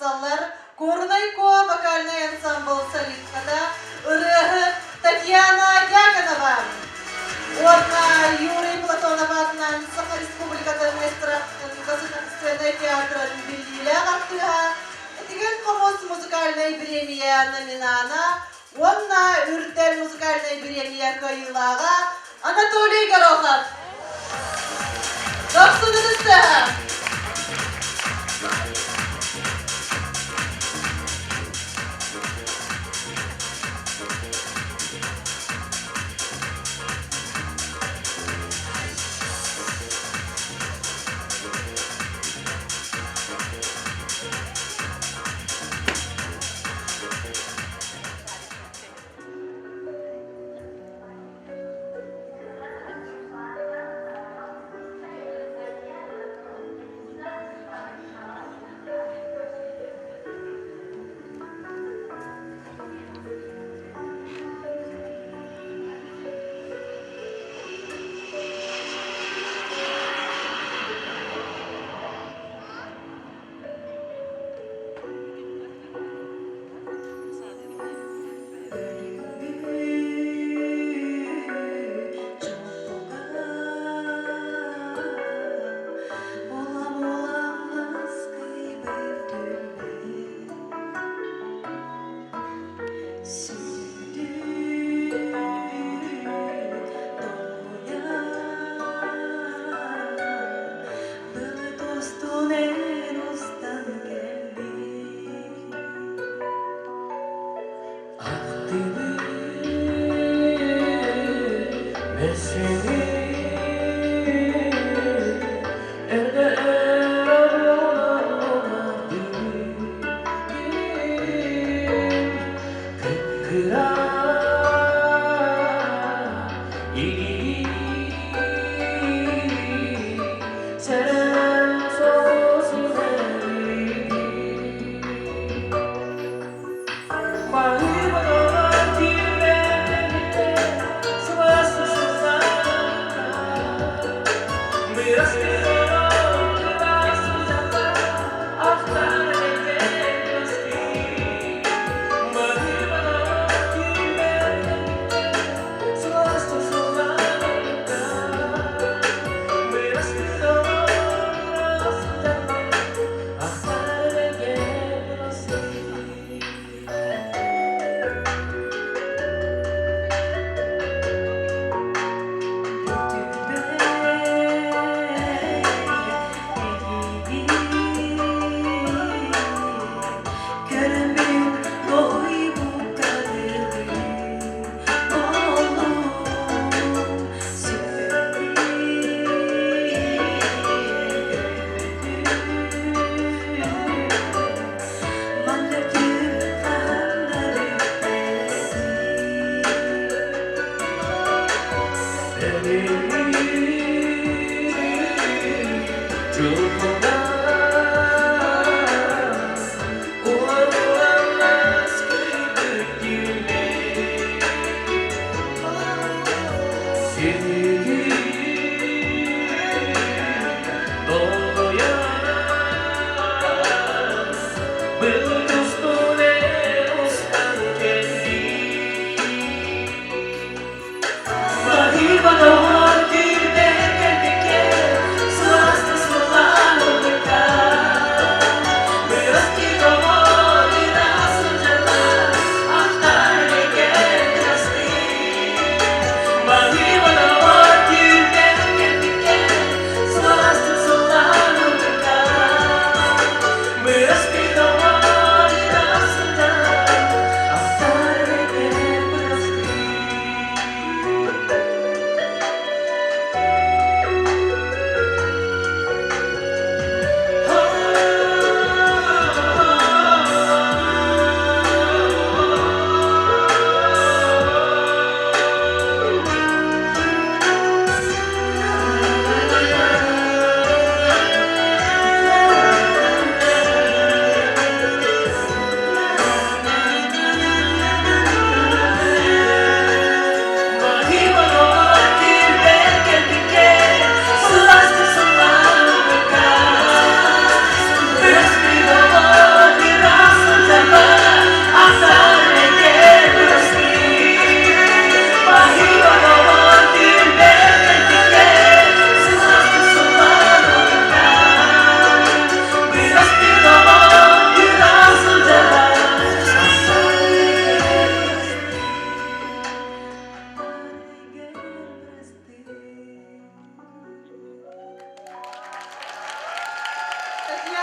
тахсаллар Куорунай Куо вокальнай ансамбл солистката, ырыаһыт Татьяна Дьяконова уонна Юрий Платонов аатынан Саха Республикатын эстрадатын государственнай театрын биллиилээх артыыһа, Этигэн хомус музыкальнай бириэмийэ номинана уонна Үрдэл музыкальнай бириэмийэ кыайыылааҕа Анатолий Горохов. Дохсун ытыстыһа!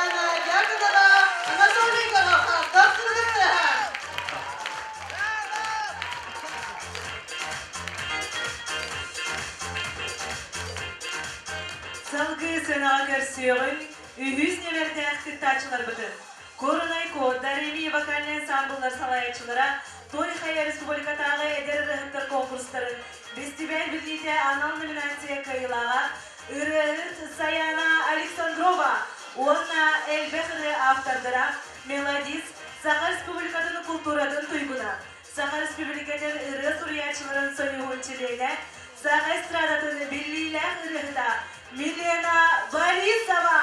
Саяна Дьяконова, Анатолий Горохов, Дохсун Салгыы сыанаҕа көрсүөҕүҥ үһүс нүөмэрдээх кыттааччыларбытын. Куорунай Куодар Реми вокальнай ансаамбыллар салайааччылара Той Хайа республикатааҕы эдэр ырыаһыттар конкурстарын бэстибээл бүтүүтэ анал номинация кыайыылааҕа ырыаһыт Саяна Александрова уонна элбэх ырыа автордара, мелодист, Саха Республикатын култууратын туйгуна, Саха Республикатын ырыа суруйааччыларын союһун чилиэнэ, Саха эстрадатын биллиилээх ырыаһыта Милена Борисова!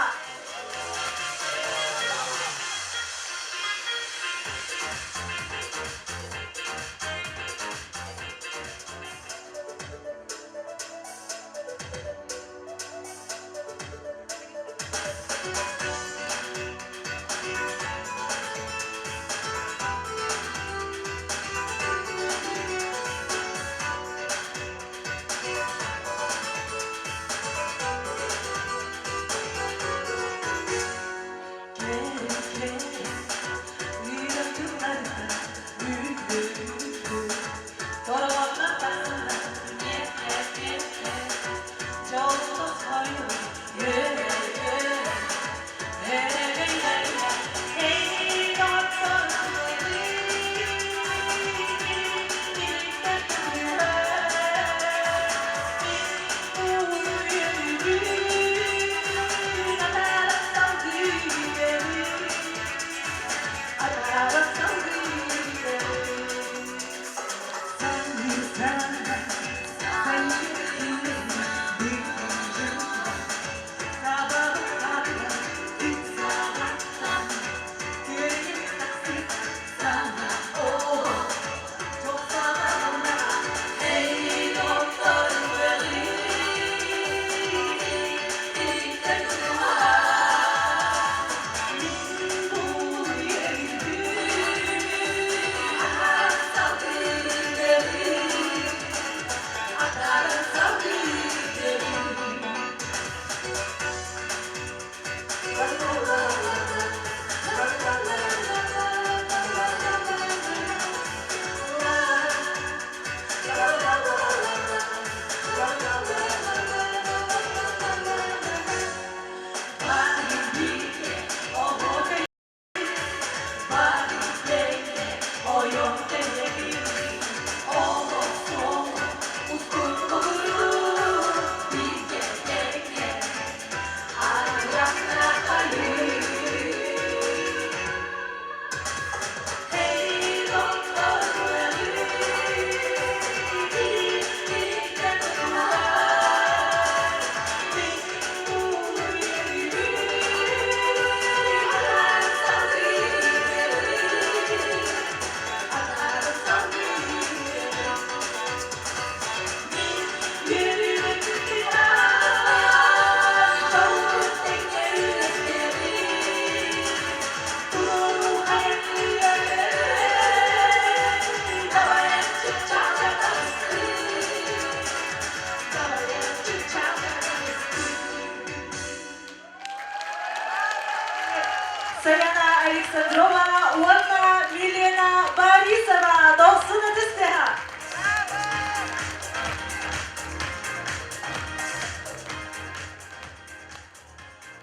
Саяна Александрова уонна Милена Борисова дохсун ытыстыһа.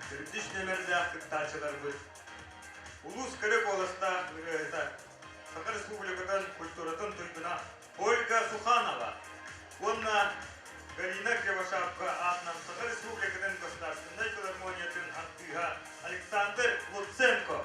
Төрдүс нүөмэрдээх кыттааччыларбыт улуус кэрэ куоластаах ырыаһыта Саха Республикатын культуратын туйгуна Ольга Суханова уонна Галина Кривошапко аатынан Саха Республикатын Государственнай филармониятын артыыһа Александр Луценко.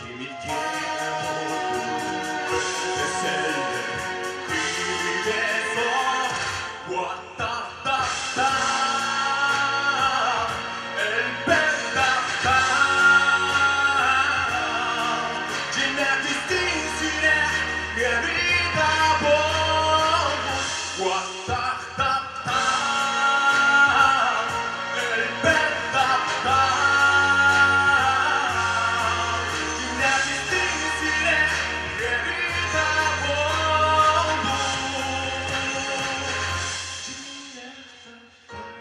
Кимит киэнэ буолбут Күлүгэ суох уоттах Элбэх таптал Дьиҥнээх сүрэх ыарыыта буолбут Уоттах таптал Элбэх таптал Дьиҥнээх сүрэх ыарыыта буолбут Дьиҥнээх таптал.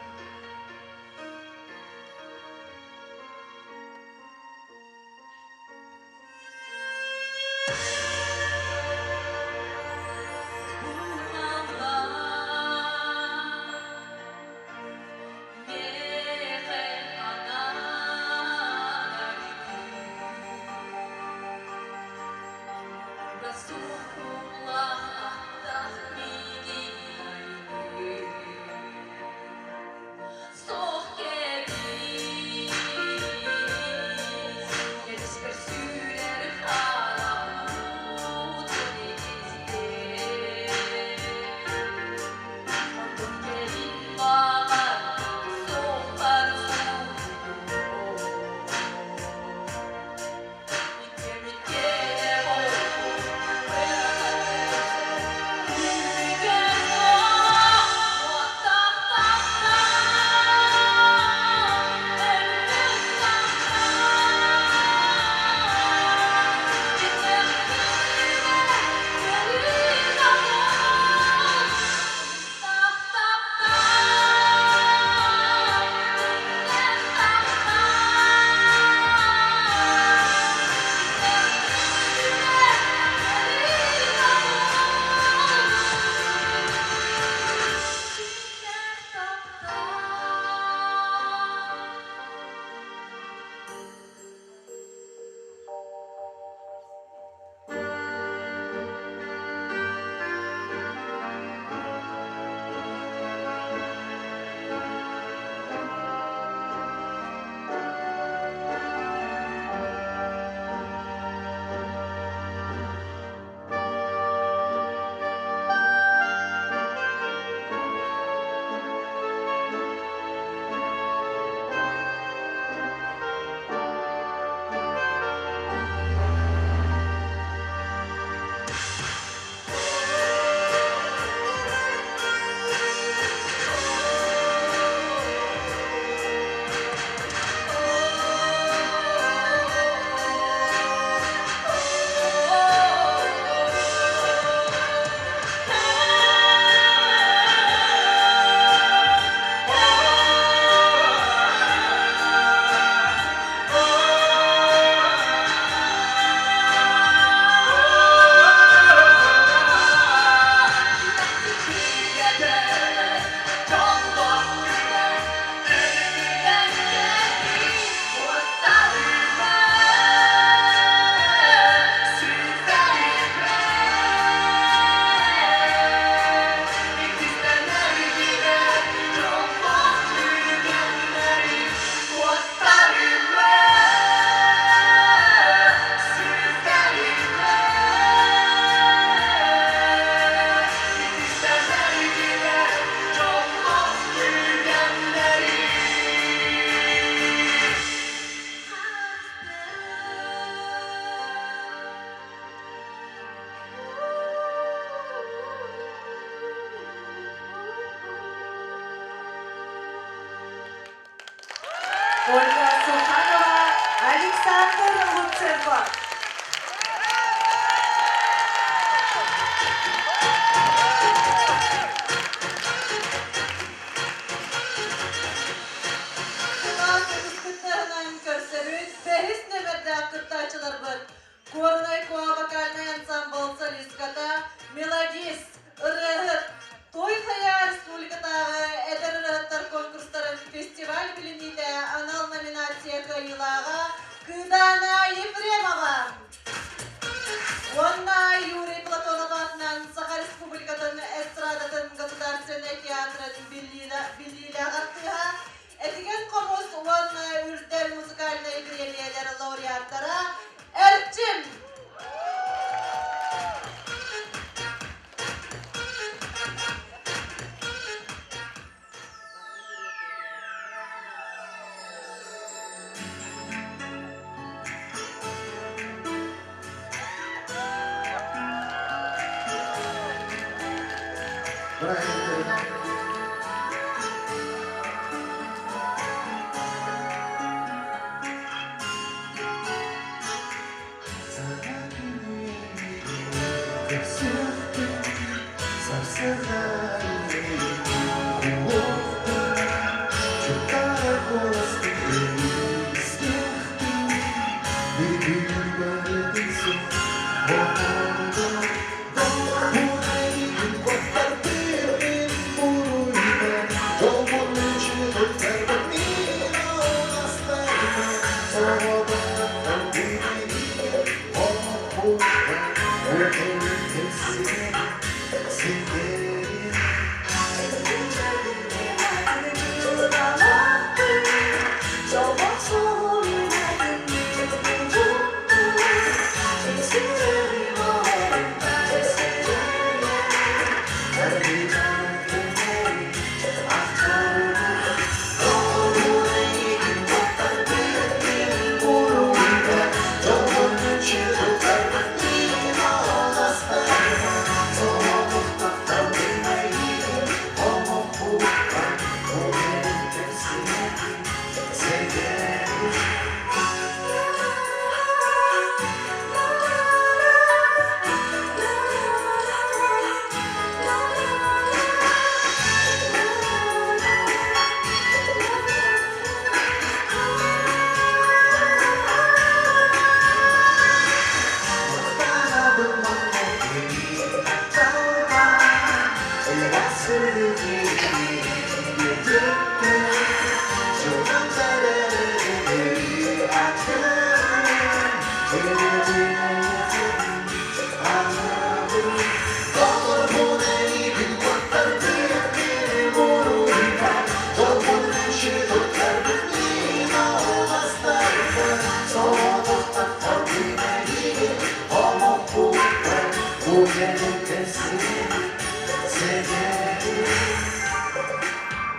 Ольга Суханова, Александр Луценко. Кылаас кыттыһынан көрсөбүт бэһис нөмэрдээх кыттааччыларбыт Горнай Куа вокальнай ансамбл солистката, мелодист, ырыаһыт, Той Хайа республикатааҕы эдэр ырыаһыттар конкурстарын фестиваль билиниитэ анал номинация кыайыылааҕа Кыыдаана Ефремова. Бырааһынньыктарынан! Саҥа күнү көрсүөхпүт, сарсыарда куһуохпут, чуптаара куоласпыт истиэхпит, бүгүн барытын суох оҥордо.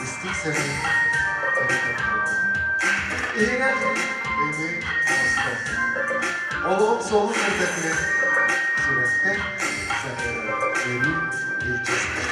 Истиҥ сэрии эбэтэр Иһигэр ымыы оҥостон, олоҕум суолун сырдатыа, сүрэхтэн саһыарар өрүү илдьистэр.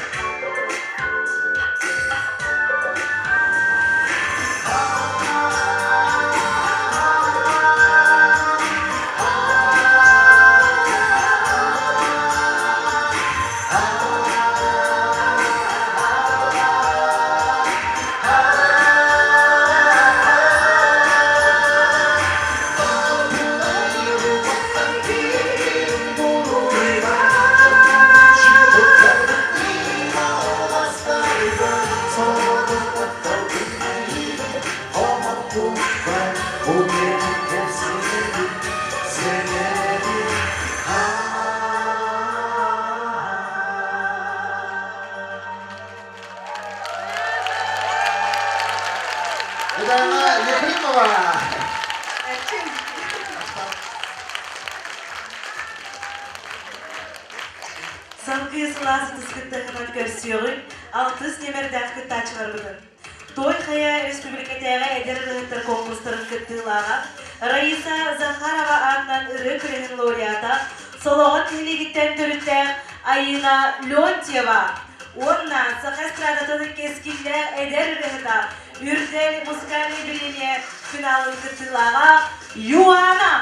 Елена Ефремова! Салгыы сылаас ытыскыттыһынан көрсүөҕүҥ алтыс нүөмэрдээх кыттааччыларбытын. Той Хайа республикатааҕы эдэр ырыаһыттар конкурстарын кыттыылааҕа Раиса Захарова аатынан ырыа күрэһин лауреата, Солоҕон нэһилиэгиттэн төрүттээх Айыына Леонтьева уонна саха эстрадатын кэскиллээх эдэр ырыаһыта Үрдэл музыкальнай бириэмийэ финалын кыттыылааҕа Юана!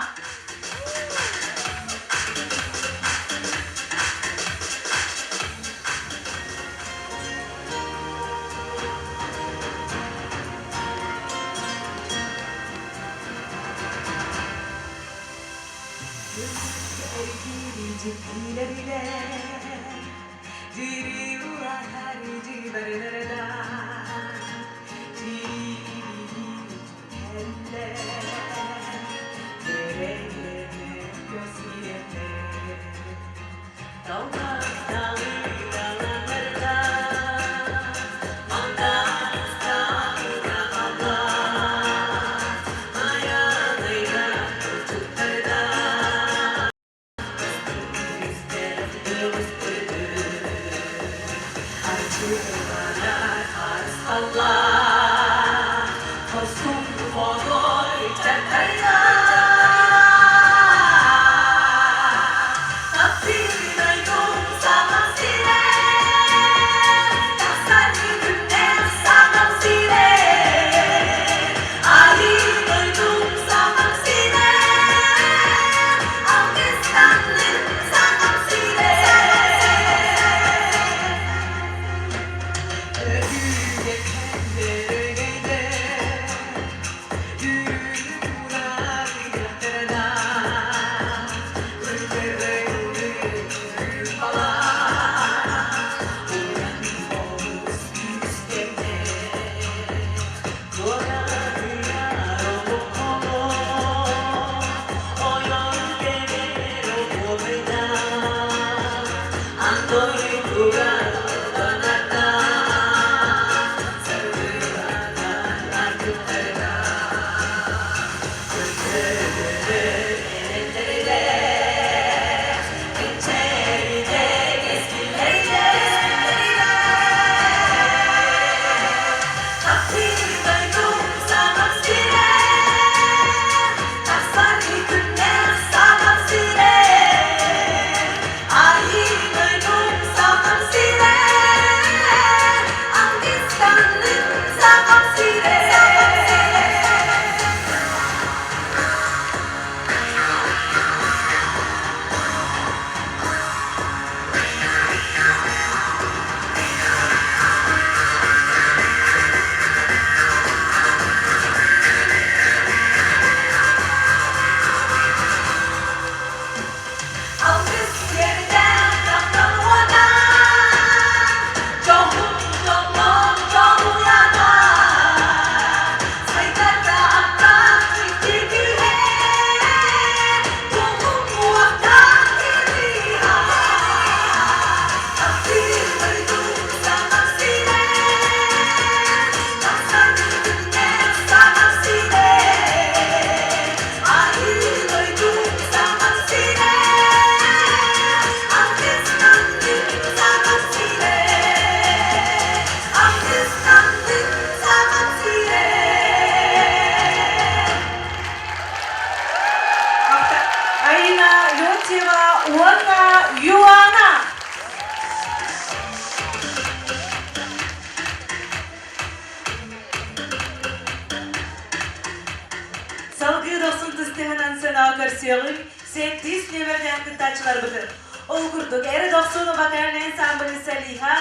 сценаҕа көрсүөҕүҥ сэттис нүөмэрдээх кыттааччыларбытын. Ол курдук, Эр Дохсун вокальнай ансамбль солиһа,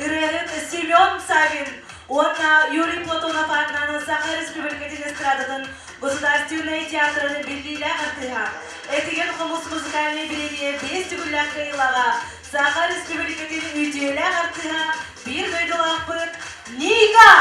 ырыаһыт Семен Савин уонна Юрий Платонов аатынан Саха Республикатын эстрадатын Государственнай театрын биллиилээх артыыһа, Этигэн хомус музыкальнай бириэмийэ биэс төгүллээх кыайыылааҕа, Саха Республикатын үтүөлээх артыыһа, биир дойдулаахпыт Ника!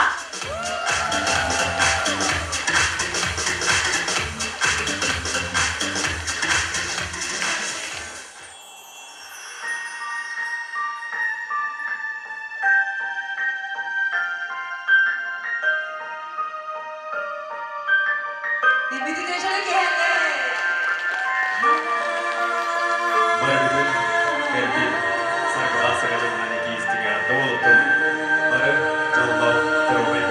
Барыгытын кэлбит саргылаах саҥа дьылынан итии истиҥ эҕэрдэ буолуохтун! Бары дьоллоох доруобай.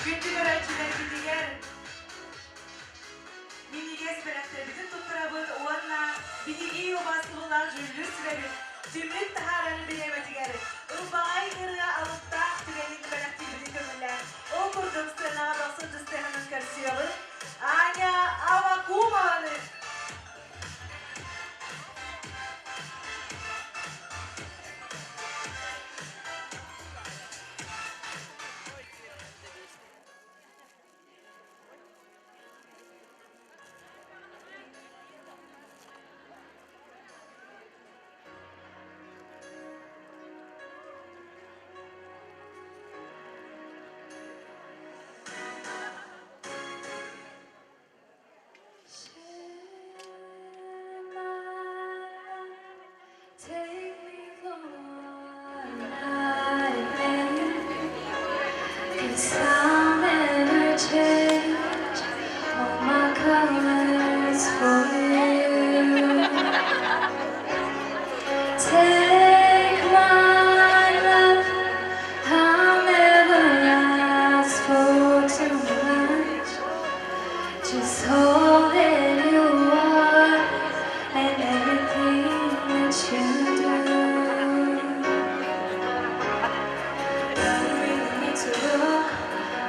Күндү көрөөччүлэрбитигэр минньигэс бэлэхтэрбитин туттарабыт уонна биһиги убаастабыллаах дьүүллүүр сүбэбит түмүк таһаарар бириэмэтигэр ылбаҕай ырыа алыптаах түгэнин бэлэхтиирбитин көҥүллээн, ол курдук сценаҕа дохсун дьыстыаһынан көрсүөҕүҥ Аня Авакумованы! Take me for what I am. 'Cause I'll never change all my colors for you. Take my love, I'll never ask for too much. Just all that you are and everything that you do. I don't really need to look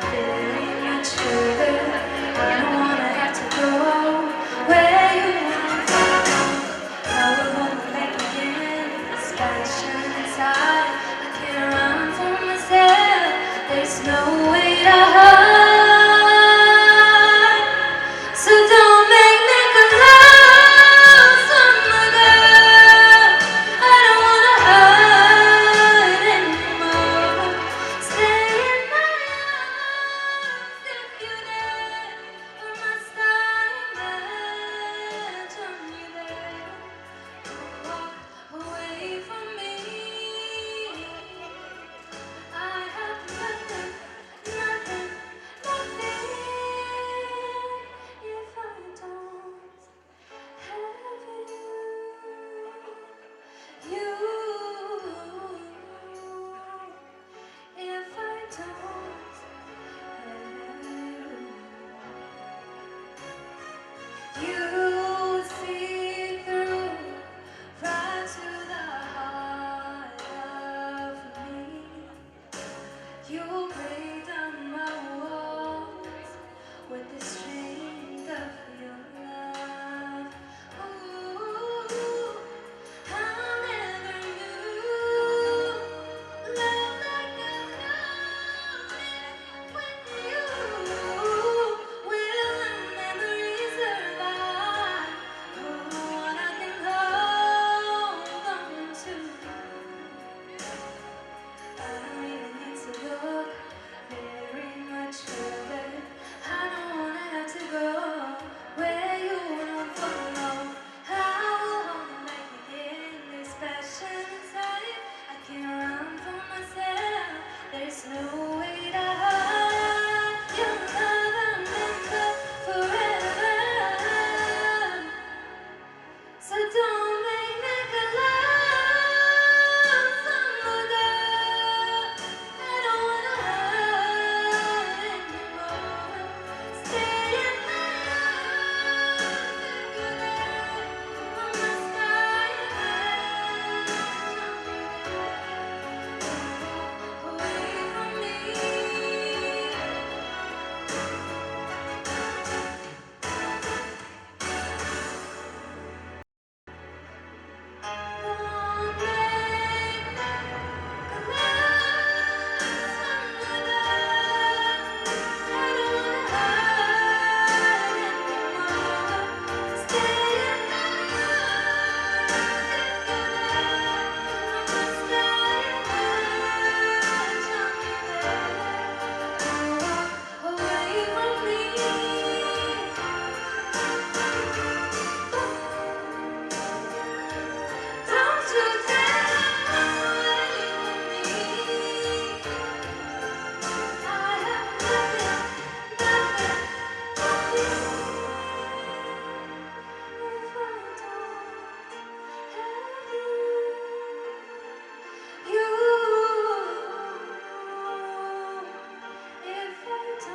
very much further. I don't wanna have to go where you wanna go. I will hold me back again. This passion inside, I can't run from myself. There's no way to hide. So don't make me collapse on my girl. I don't wanna hide anymore. Stay in my arms if you dare. Or must I imagine you there? Don't walk away from me. I have nothing, nothing, nothing if I don't have you. You, if I don't have you. You see through right to the heart of me. You break down my walls with the strength of your love. Ooh, I never knew love like I found it with you. Will the memories survive? Oh, what I can hold on to. I don't really need to look very much further. I don't wanna have to go where you don't follow. I will hold it back again. This passion inside, I can't run from myself. There's no way to hide your love. I remember forever. So don't make me collapse on the girl. I don't wanna hide anymore. Stay in my arms if you dare. Or must I imagine you there? Don't walk away from me. Don't make me collapse on the girl. I don't wanna hide anymore. Stay in my arms if you dare. Or must I imagine you there? Don't walk away from me. Don't you dare walk away from me. I have nothing, nothing, nothing if I don't have you. You, if I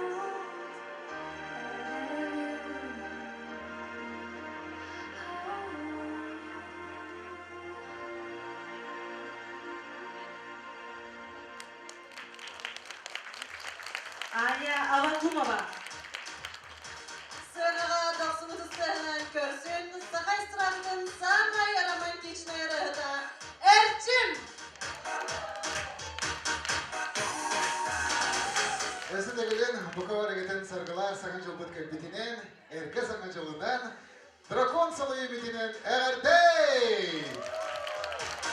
Аня Авакумова. Сыанаҕа дохсун ытыстарынан көрсүн саха эстрадатын саамай романтичнай ырыаһыта Эрчим! Өссө төгүлүн бука барыгытын саргылаах саҥа дьылбыт кэлбитинэн, эргэ саҥа дьылынан, дракон салайыыбытынан эҕэрдэй!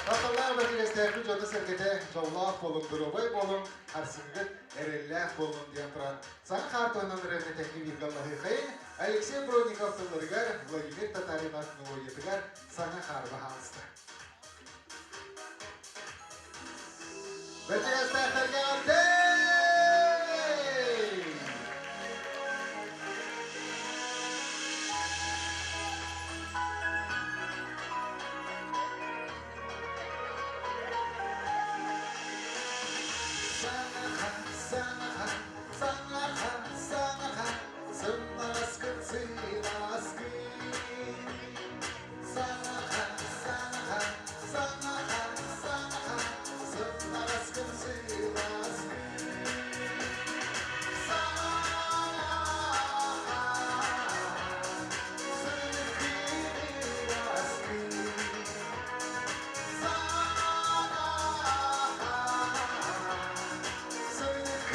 Тапталлаах бэрдигэстээхпит дьоно-сэргэтэ дьоллоох буолуҥ, доруобай буолуҥ, харсыҥҥыт эрэллээх буоллун диэн туран, саҥа хаар туһунан ырыаны тэҥҥэ бииргэ аллаһыахайын Алексей Бронников тылларыгар, Владимир Татаринов мелодиятыгар саҥа хаар баһаалыста. Бэрдигэстээхтэргэ эҕэрдэй! Саҥаха, саҥаха, саҥаха, саҥаха, сымнаҕаскын сыылааскын. Саҥаха, саҥаха, саҥаха, саҥаха, сымнаҕаскын сыылааскын. Саҥаха, сырдык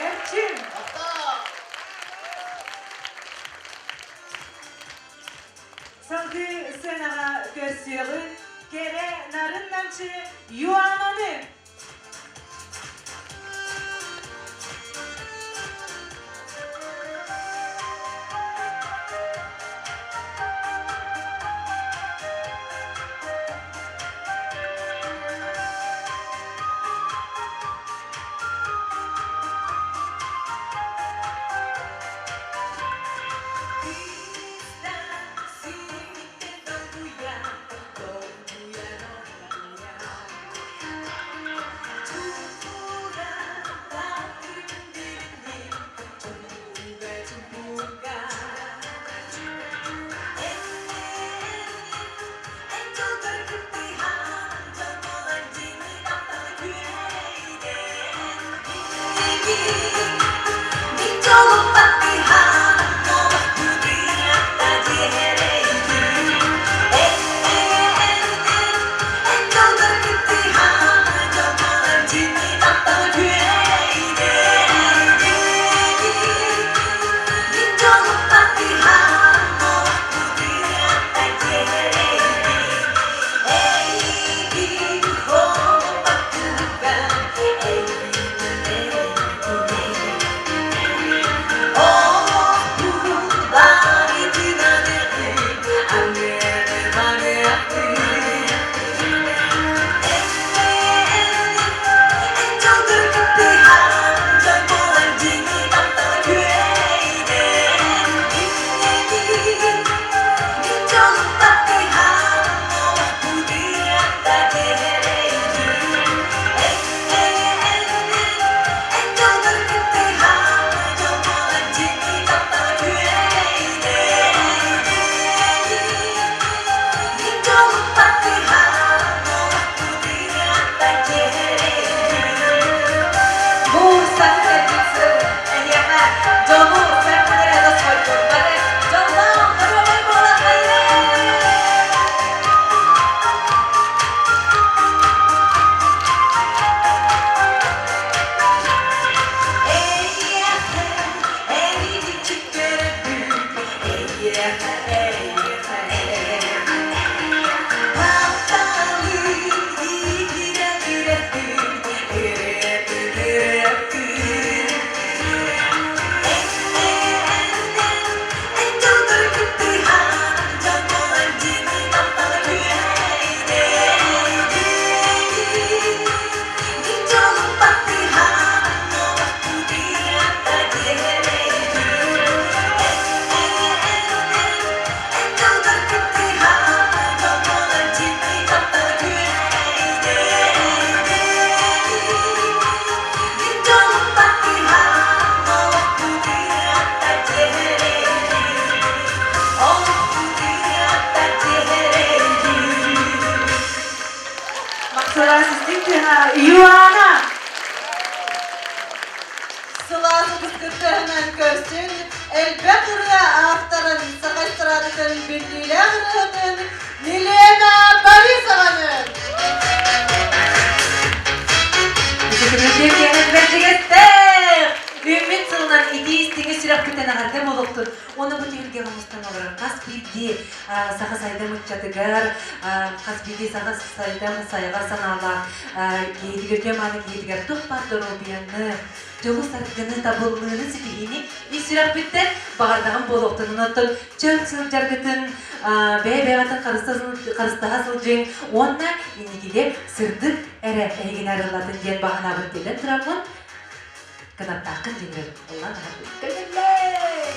Эрчим! Салгыы сценаҕа көрсүөҕүн кэрэ нарын намчы Юананы! Юана! Сылаас ытыскыттарынан көрсүн, элбэх ырыа авторын, саха эстрадатын биллиилээх ырыаһытын Милена Борисованы! Бэрдигэстээх! Үүммүт сылынан итии истиҥи сүрэхпитин эҕэрдэ буолуохтун уонна бу түһүлгэҕэ мустан олорор хас биирдии саха сайдам ыччатыгар, хас биирдии саха сайдам сайаҕас санаалаах киһитигэр, үтүө мааны киһитигэр туох баар доруобуйаны, дьолу-саргыны, табыллыыны, ситиһиини ис сүрэхпиттэн баҕардаҕым буолуохтун. Онон чөл сылдьаргытын, бэйэ-бэйэҕитин харыстаһа сылдьыҥ уонна инникигэ сырдык эрэ эһигини арыллатын диэн баҕанабын тиэрдэн тураммын кынаттааххын диэн ыллаан көҥүллээ!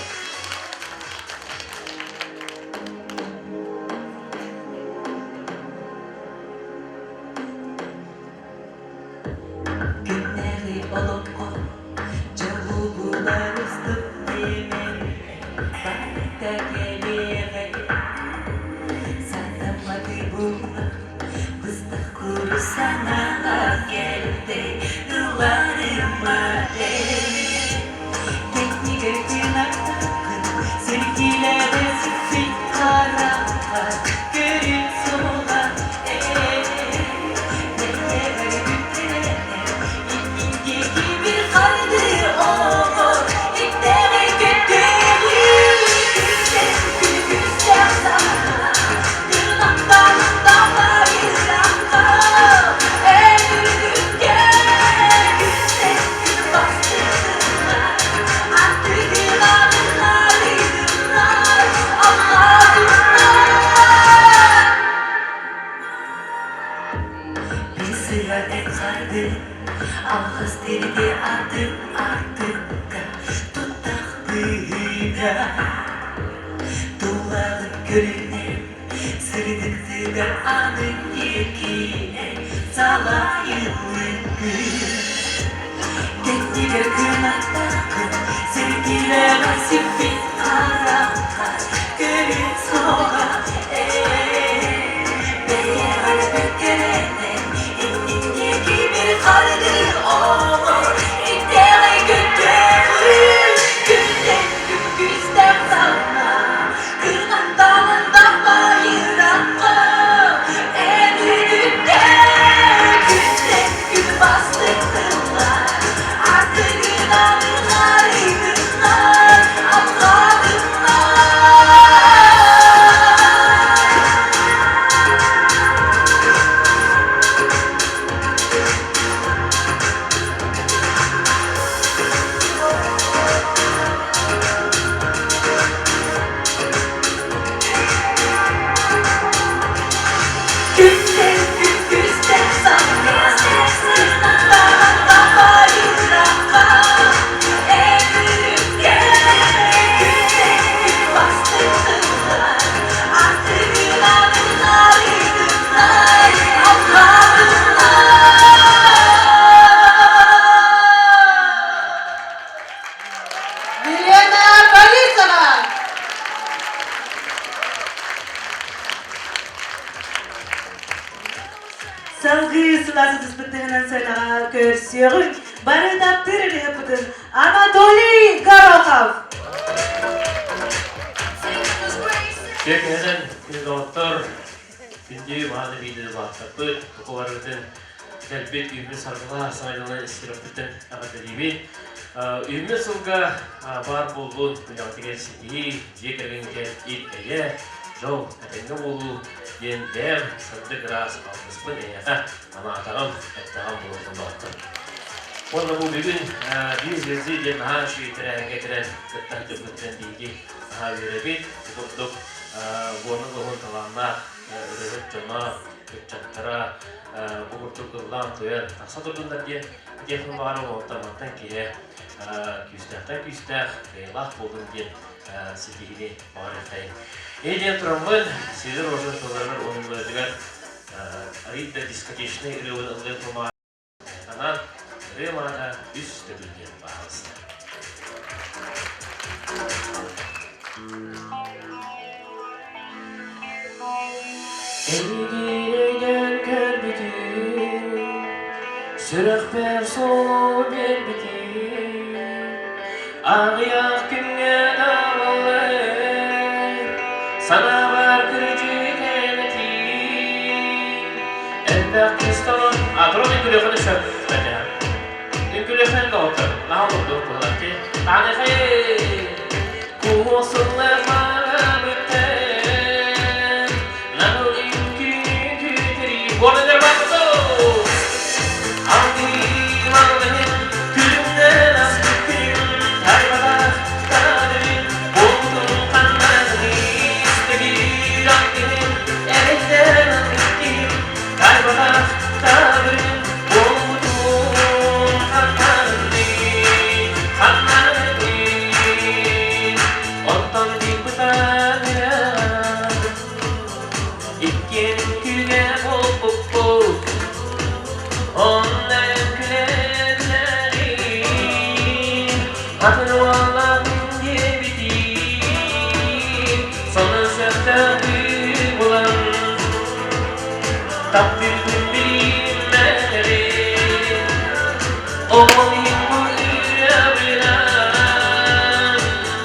Күннээҕи олоххо дьолу булар устук диэмэн барыта кэлиэҕэ сатамматы буллах быстах курус санааҕа кэлтэй ылларыма эй Кэннигэр кынаттааххын сиргилэҕэ сиппит харахха көрүн суоҕа эй Бэйэбэр бүттэрэнэр иннин диэки бир хардыы оҥор Иттэҕи көттөҕү күнтэн күнү күстээх саҥа Тырнахтаах тахайырахха Эн үрдүккэ күнтэн күн бастыгыннар Аттыгыларыннар ыйдыннар алҕаатыннар Бисыга эн харды алгыс тиргэ атын артыкка туттах быһыыга Тулаҕын көрүнэн сырдыктыгар аны диэкинэн салайыллыгын Кэннигэр кынаттааххын сиргилэҕэ сиппит харахха көрүн суоҕа ээ Бэйэҕэр бүккэрэнэн иннин диэки бир хардыы оҥор Итэҕэй көттөҕүн күнтэн күн күүстээх санаа Кыҥантаанан даппайырахха эн үрдүккэ күнтэн күн бастык тыллар аттыгынан ыҥарыйдыннар алҕаатыннар. Күнтэн күн күстэх саҥа Сырдаттаҕа Эн күнтэн күн бастыҥ тыллар Аттыгынан ылларыйдыннар алҕаатыннар. Елена Борисова! Салгыы сылаас ытыспыттыһынан сыанаҕа көрсүөҕүҥ бары таптыыр ырыаһыппытын Анатолий Горохов! Киэһэнэн доҕоттор, күндү мааны биирдэ улааттарбыт, бука барыбытын кэлбит үүммүт саргылаах саҥа дьылы сүрэхпиттэн эҕэрдэлиибит. Үүммүт сылга баар буоллун үлэҕитигэр ситиһии, дьиэ кэргэҥҥэ ил-эйэ, дьол, этэҥҥэ буолуу диэн бэйэм сырдык ыраас алгыспын эйиэхэ анаатаҕым, эттэҕим буолуохтун доҕоттор. Уонна бу бүгүн биир звезды диэн наһаа үчүгэй тэрээһиҥҥэ кэлэн кыттан дьоммуттан биһиги наһаа үөрэбит. Бу курдук Буона Лоһун талааннаах ырыаһыт дьоно, ыччаттара бу курдук ыллаан-туйан тахса турдуннар диэн диэхпин баҕарабын. Онтон мантан киһи күүстээхтэн күүстээх, кыайыылаах буоллун диэн ситиһиини баҕарыаххайын. Эй диэн тураммын, Сидор Рожин тылларыгар уонна Арида дискотечнай ырыабын ыллыан Анаан ырыа маата үс төгүл диэн баһаалыста. Эйигин өйдөөн көрбүтүм, Сүрэхпэр суолу биэрбитим, аҕыйах күҥҥэ даҕаллар, санаабар кырдьык этим. Элбэх кыыстан А, туран үҥкүлүөххэ да сөп бэрдэ. Үҥкүлүөххэ доҕоттор, наһаа олордуох буолар ти. Таныхай куосуллар барабыттан, нал үҥкүү күтүри Горнер батту! Алтыым аллыһын күлүмнэн аспыт күнүм тайбатах тадырын буолбутун ханнаныгы истэгир алтыһын эрэйдэн албыт киһим тайбатах тадырын буолбутун ханнаныгы ханнаныгы оттон дыйбытан иккиэн күнэ буолбуппут онно күлэллэрин атын уоллаахпын диэбитим сонун сөптөөх булан таптыырбын билиммэри ол иһин бу ырыабынан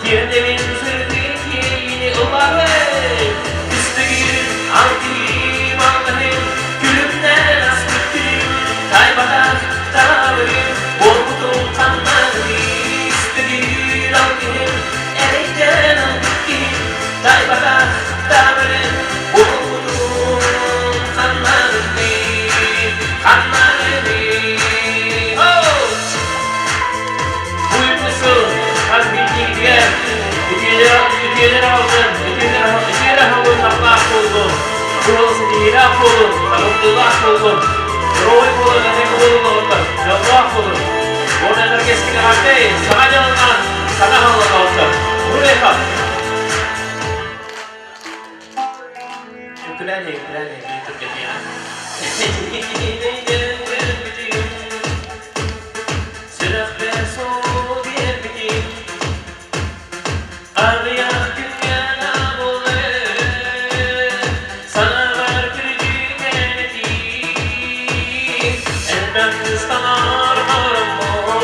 тиэрдэбин сырдык киэйини ыллаабын Үстүгүн алтыым аллаһын күлүмнээн аспыт күнүм тайбатах таабырын буолбутум ханнаный үстүгүн алтыһын эрэйдээн ылбыт киһим тайбатах таабырын буолбутум ханнаный ханнаный Буймусу хас биирдиигитигэр үтүөлэр үтүөлэр аҕаллын, үтүөлэр үтүөлэр аҕаллын таптаах буоллун, туһал ситиһиилээх буолун, табыллыылаах буоллун, доруобай буолун, этэҥҥэ буолун оҕоттор, дьоллоох буолун. Уонна энергетик эҕэрдэй, саҥа дьылынан саҥа аһыллан оҕоттор. Уруйхал! Үҥкүлээн үҥкүлээн түргэтиэҕэ. Сүрэхпэр суол биэрбитим, аҕыйах күҥҥэ буолар, санаабар күрдьүгэн этим, элбэх кыстанар хороммун.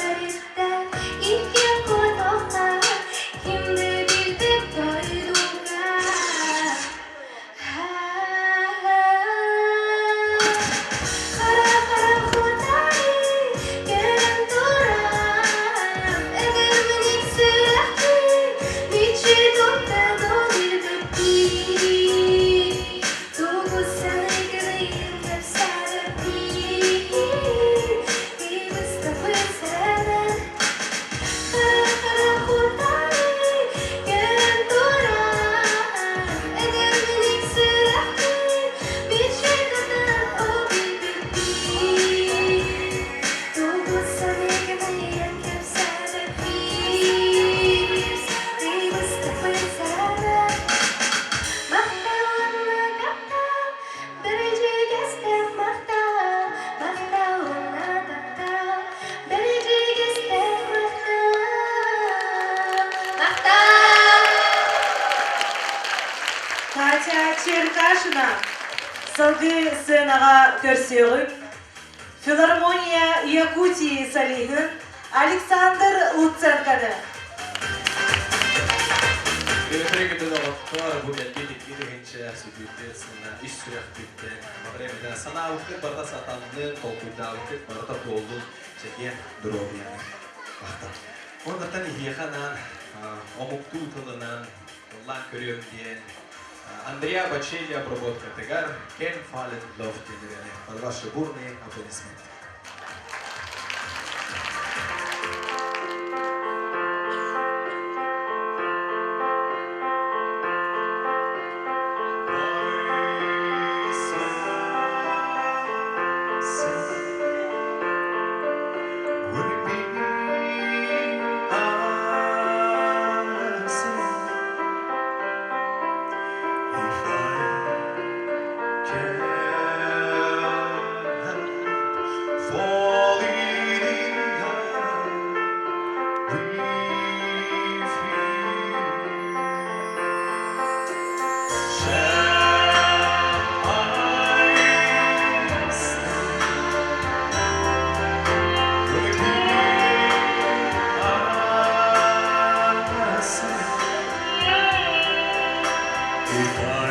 Иккиэн куотуохха, ким да билбэт дойдуга. Хара-хара хотайы кэлэн туран, эдэрмин сүрэхпин мичи туттан билбэппин. Тугу саныыгыный кэпсээбэппин, кыбыстабын сэрэнэн. Хара-хара хотайы кэлэн туран, эдэрмин сүрэхпин мичи туттан билбэппин. Тугу саныыгыный кэпсээбэппин, кыбыстабын сэрэнэн. Махталына таптал, бэрдьигэстээх махтал, махталына таптал, бэрдьигэстээх махтал. Махтал! Катя Черкашина салгыы сценаҕа көрсүөҕүҥ. Филармония Якутии солиһын Александр Луценконы. Үөтэригитин оҕоттор бу кэлбит икки тыһыынча сүтүүтүн сына ис сүрэхпиттэн баҕар санаабыккыт барыта сатаннын, толкуйдаабыккыт барыта туоллун, чэгиэн доруобуйаны махтал. Оннуттан иһиэхэ анаан омуктуу тылынан ыллаан көрүөм диэн Андреа Бочелли обработкатыгар Ken Fall in Love диэн ырыаны под ваши бурные аплодисменты. Would it be a sin if I can't help falling in love with you? Shall I stay? Would it be a sin if I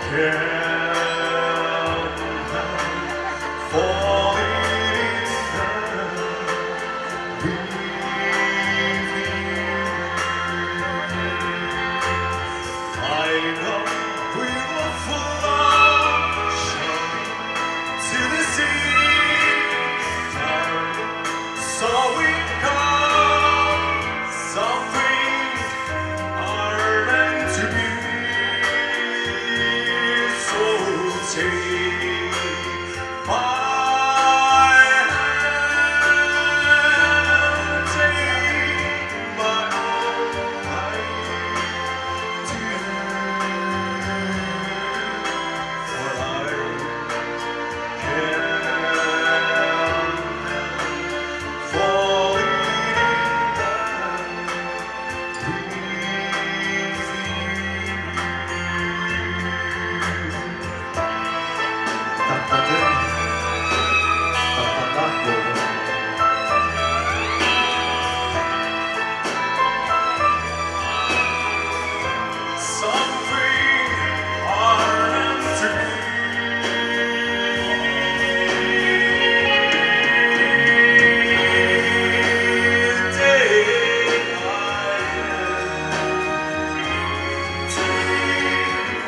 can't help falling in love with you? I know we will fly to the sea. So we come, some things are meant to be. So take my hand, take my whole life too, for I can't help falling in love with you. Таптадым, тапталлаах буолун. Something are meant to be. Take my hand, take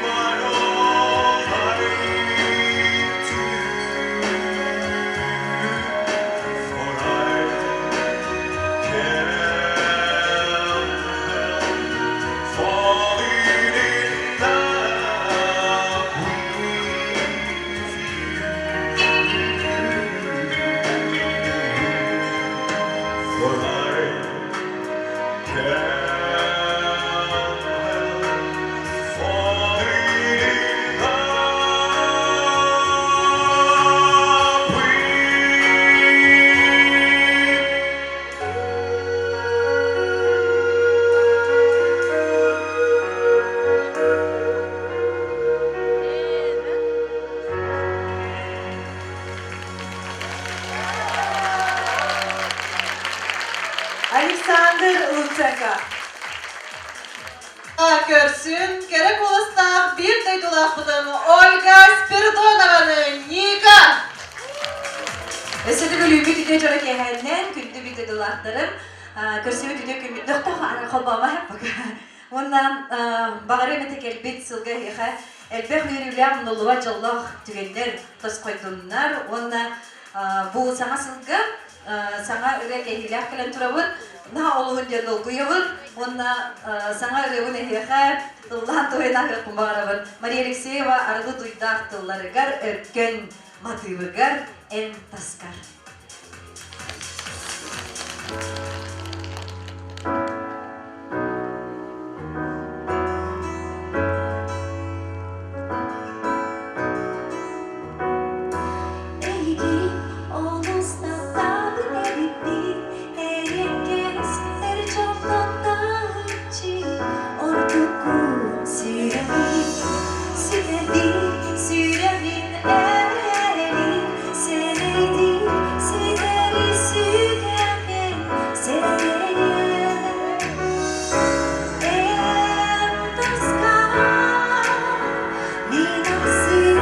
my whole life too, for I can't help falling in love with you. For I can't help falling in love with Александр Луценко. Көрсүн, кэрэ куоластаах биир дойдулаахпытын Ольга Спиридонованы Ника! Өссө төгүл үтүө дьоро киэһээннэн күндү биир дойдулаахтарым көрсүбүт үтүө күммүт нохтоох холбоомо Уонна баҕарыам этэ кэлбит сылга эһиэхэ элбэх үөрүүлээх мунуллубат дьоллоох түгэннэр тосхойдуннар уонна бу саҥа сылга саҥа ырыа кэһиилээх кэлэн турабын. Наһаа олуһун диэн долгуйабын уонна саҥа ырыабын эһиэхэ ыллаан туойан аһыахпын баҕарабын. Мария Алексеева арылы дуйдаах тылларыгар өркөн матыыбыгар эн таскар. Эйигин олус таптаабыт эбиппин, эйэккэс эр дьонтон таһыччы ордуккун сүрэҕим, сүтэбин, сүрэҕин эрэлин, сэмэйдик ситэри сүтэҕин сэрэйэн. Эн таска мин ахсым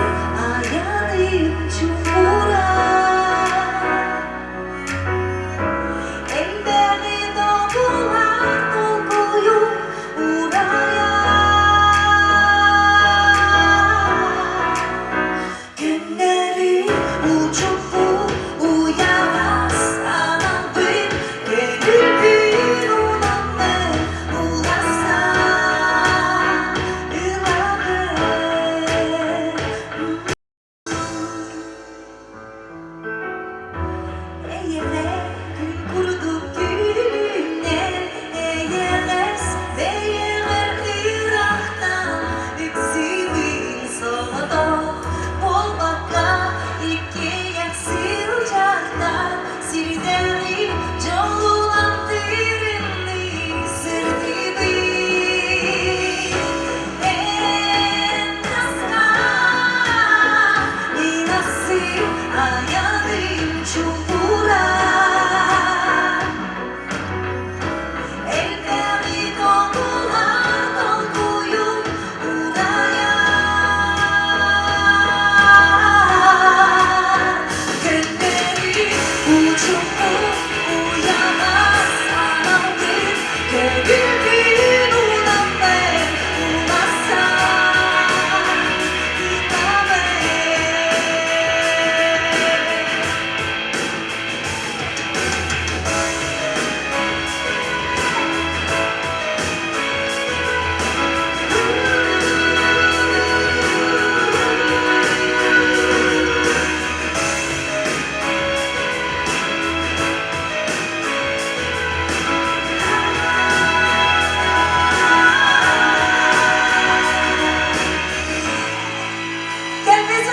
айаным чуҥкура Элбэҕи тобулар толкуйум урайа Күннэри учуппу уйаҕас аналбын Көҥүлбүн унаммын уласа ылабын. Эйэҕэ күн курдук күлүмнэр, эйэҕэс бэйэҕэр ыраахтан үксүүбүн соҕотох буолбакка иккиэйэх сылдьартан сирдээҕи дьолунан тыырынныы сырдыыбын. Эн таска Мин айаным чугура Элбэҕи тобулар толкуйум урайар Көннөрү учумпу уйаҕас аналгын Көҥүлбүн унаммын уласар Кэлбит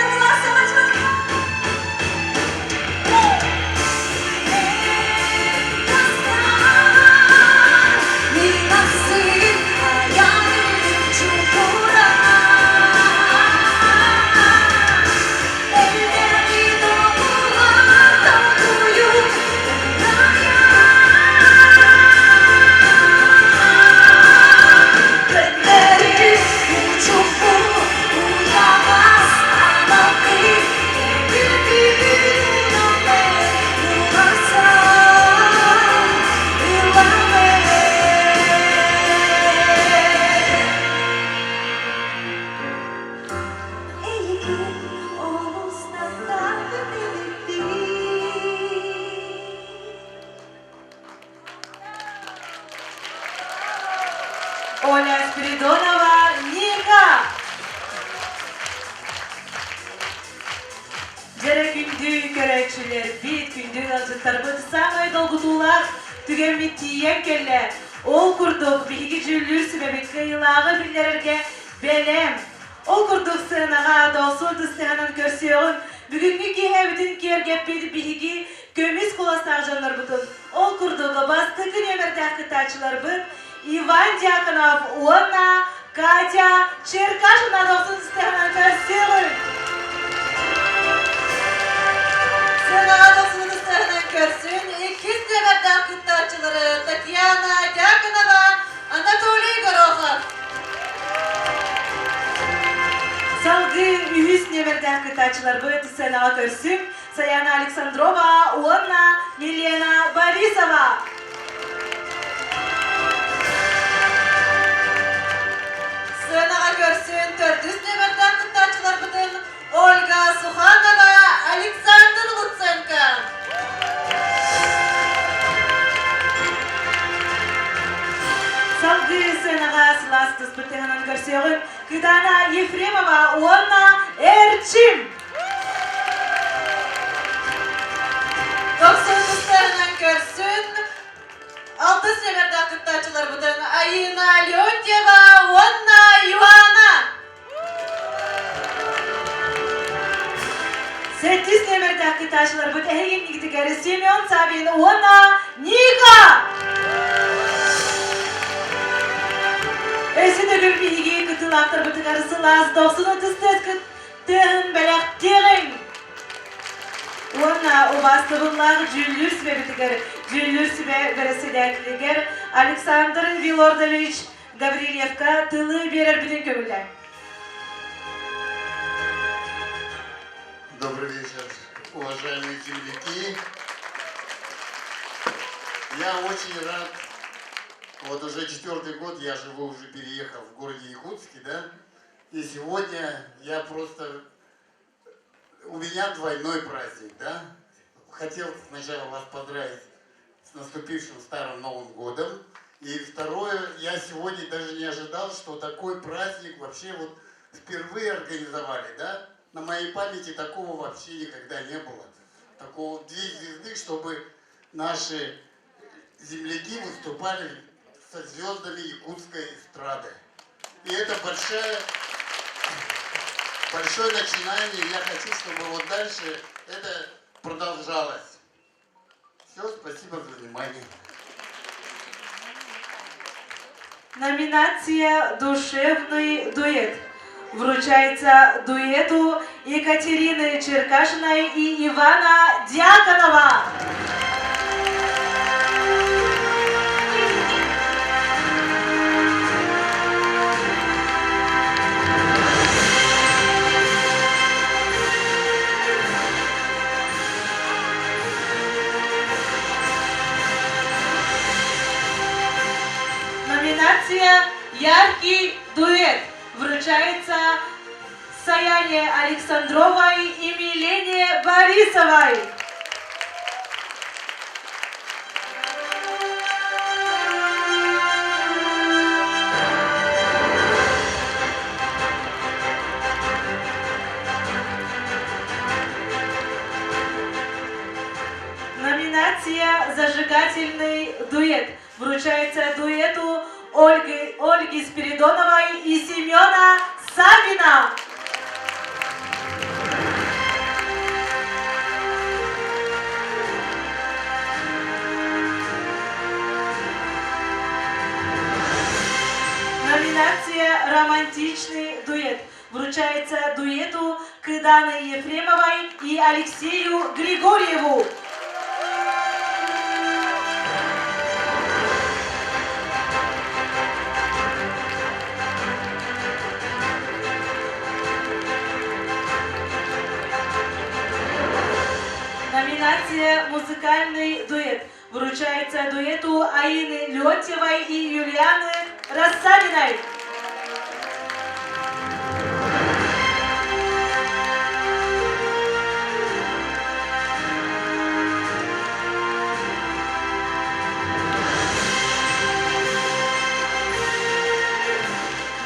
Эйигин олус таптаабыт эбиппин. Оля Спиридонова, Ника! Дьэрэ күндү көрөөччүлэрбит, күндү ыалдьыттарбыт саамай долгутуулаах түгэммит тиийэн кэллэ. Ол курдук, биһиги дьүүллүүр сүбэбит кыайыылааҕы биллэрэргэ бэлэм. Ол курдук сыанаҕа дохсун тыстыһанан көрсүөҕүҥ. Бүгүҥҥү киэһэбитин киэргэппит биһиги көмүс куоластаах дьоннорбутун, ол курдук бастакы нүөмэрдээх кыттааччыларбыт Иван Дьяконов уонна Катя Черкашина дохсун тыстыһанан көрсүөҕүҥ. Сыанаҕа дохсун тыстыһанан көрсүн иккис нүөмэрдээх кыттааччылары Татьяна. кыттааччыларбыт сценаҕа көрсүҥ Саяна Александрова уонна Милена Борисова. Сценаҕа көрсүн төрдүс нүөмэрдээх кыттааччыларбытын Ольга Суханова, Александр Луценко. Салгыы сценаҕа сылаас түспүт тыһынан көрсүөҕүҥ Кыдана Ефремова уонна Эрчим. Дохсун тустарынан көрсүн алтыс нүөмэрдээх кыттааччыларбытын Айыына Леонтьева уонна Иоанна. Сэттис нүөмэрдээх кыттааччыларбыт эһигиннигитигэр Семен Савин уонна Ника! Өссө төгүл биһиги кытыылаахтарбытыгар сылаас дохсун ытыс тыаһын бэлэхтиэҕиҥ! Уонна убаастабыллаах дьүүллүүр сүбэбитигэр дьүүллүүр сүбэ бэрэссэдээтэлигэр Александр Вилордович Гаврильевка тылы биэрэрбитин көҥүллээҥ. Добрый вечер, уважаемые земляки. Я очень рад. Вот уже четвертый год я живу, уже переехал в городе Якутске, да? И сегодня я просто... У меня двойной праздник, да? Хотел сначала вас поздравить с наступившим Старым Новым Годом. И второе, я сегодня даже не ожидал, что такой праздник вообще вот впервые организовали, да? На моей памяти такого вообще никогда не было. Такого две звезды, чтобы наши земляки выступали со звездами якутской эстрады. И это большая, большое начинание. Я хочу, чтобы вот дальше это продолжалось. Все, спасибо за внимание. Номинация «Душевный дуэт» вручается дуэту Екатерины Черкашиной и Ивана Дьяконова. Номинация «Яркий дуэт» вручается Саяне Александровой и Милене Борисовой. Номинация «Зажигательный дуэт» вручается дуэту Ольги, Ольги Спиридоновой и Семена Савина. Номинация «Романтичный дуэт» вручается дуэту Кыданы Ефремовой и Алексею Григорьеву. Номинация «Музыкальный дуэт» вручается дуэту Аины Леонтьевой и Юлианы Рассадиной.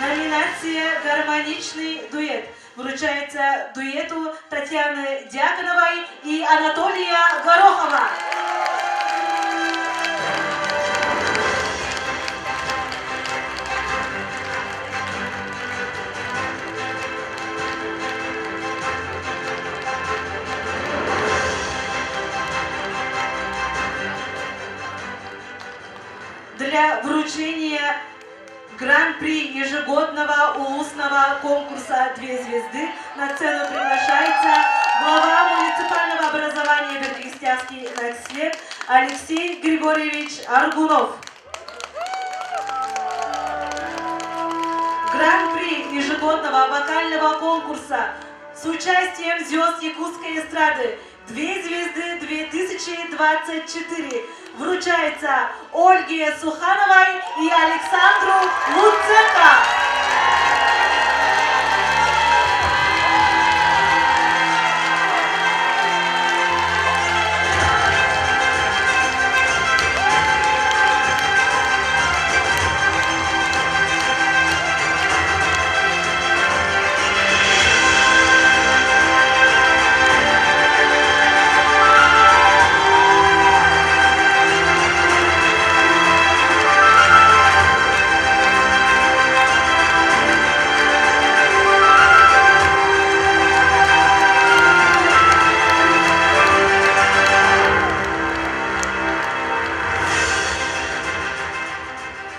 Номинация «Гармоничный дуэт» вручается дуэту Татьяны Дьяконовой и Анатолия Горохова. Для вручения Гран-при ежегодного улусного конкурса «Две звезды» на сцену приглашается глава муниципального образования Бердигестянский Накслет Алексей Григорьевич Аргунов. Гран-при ежегодного вокального конкурса с участием звезд якутской эстрады «Две звезды 2024» вручается Ольге Сухановой и Александру Луценко.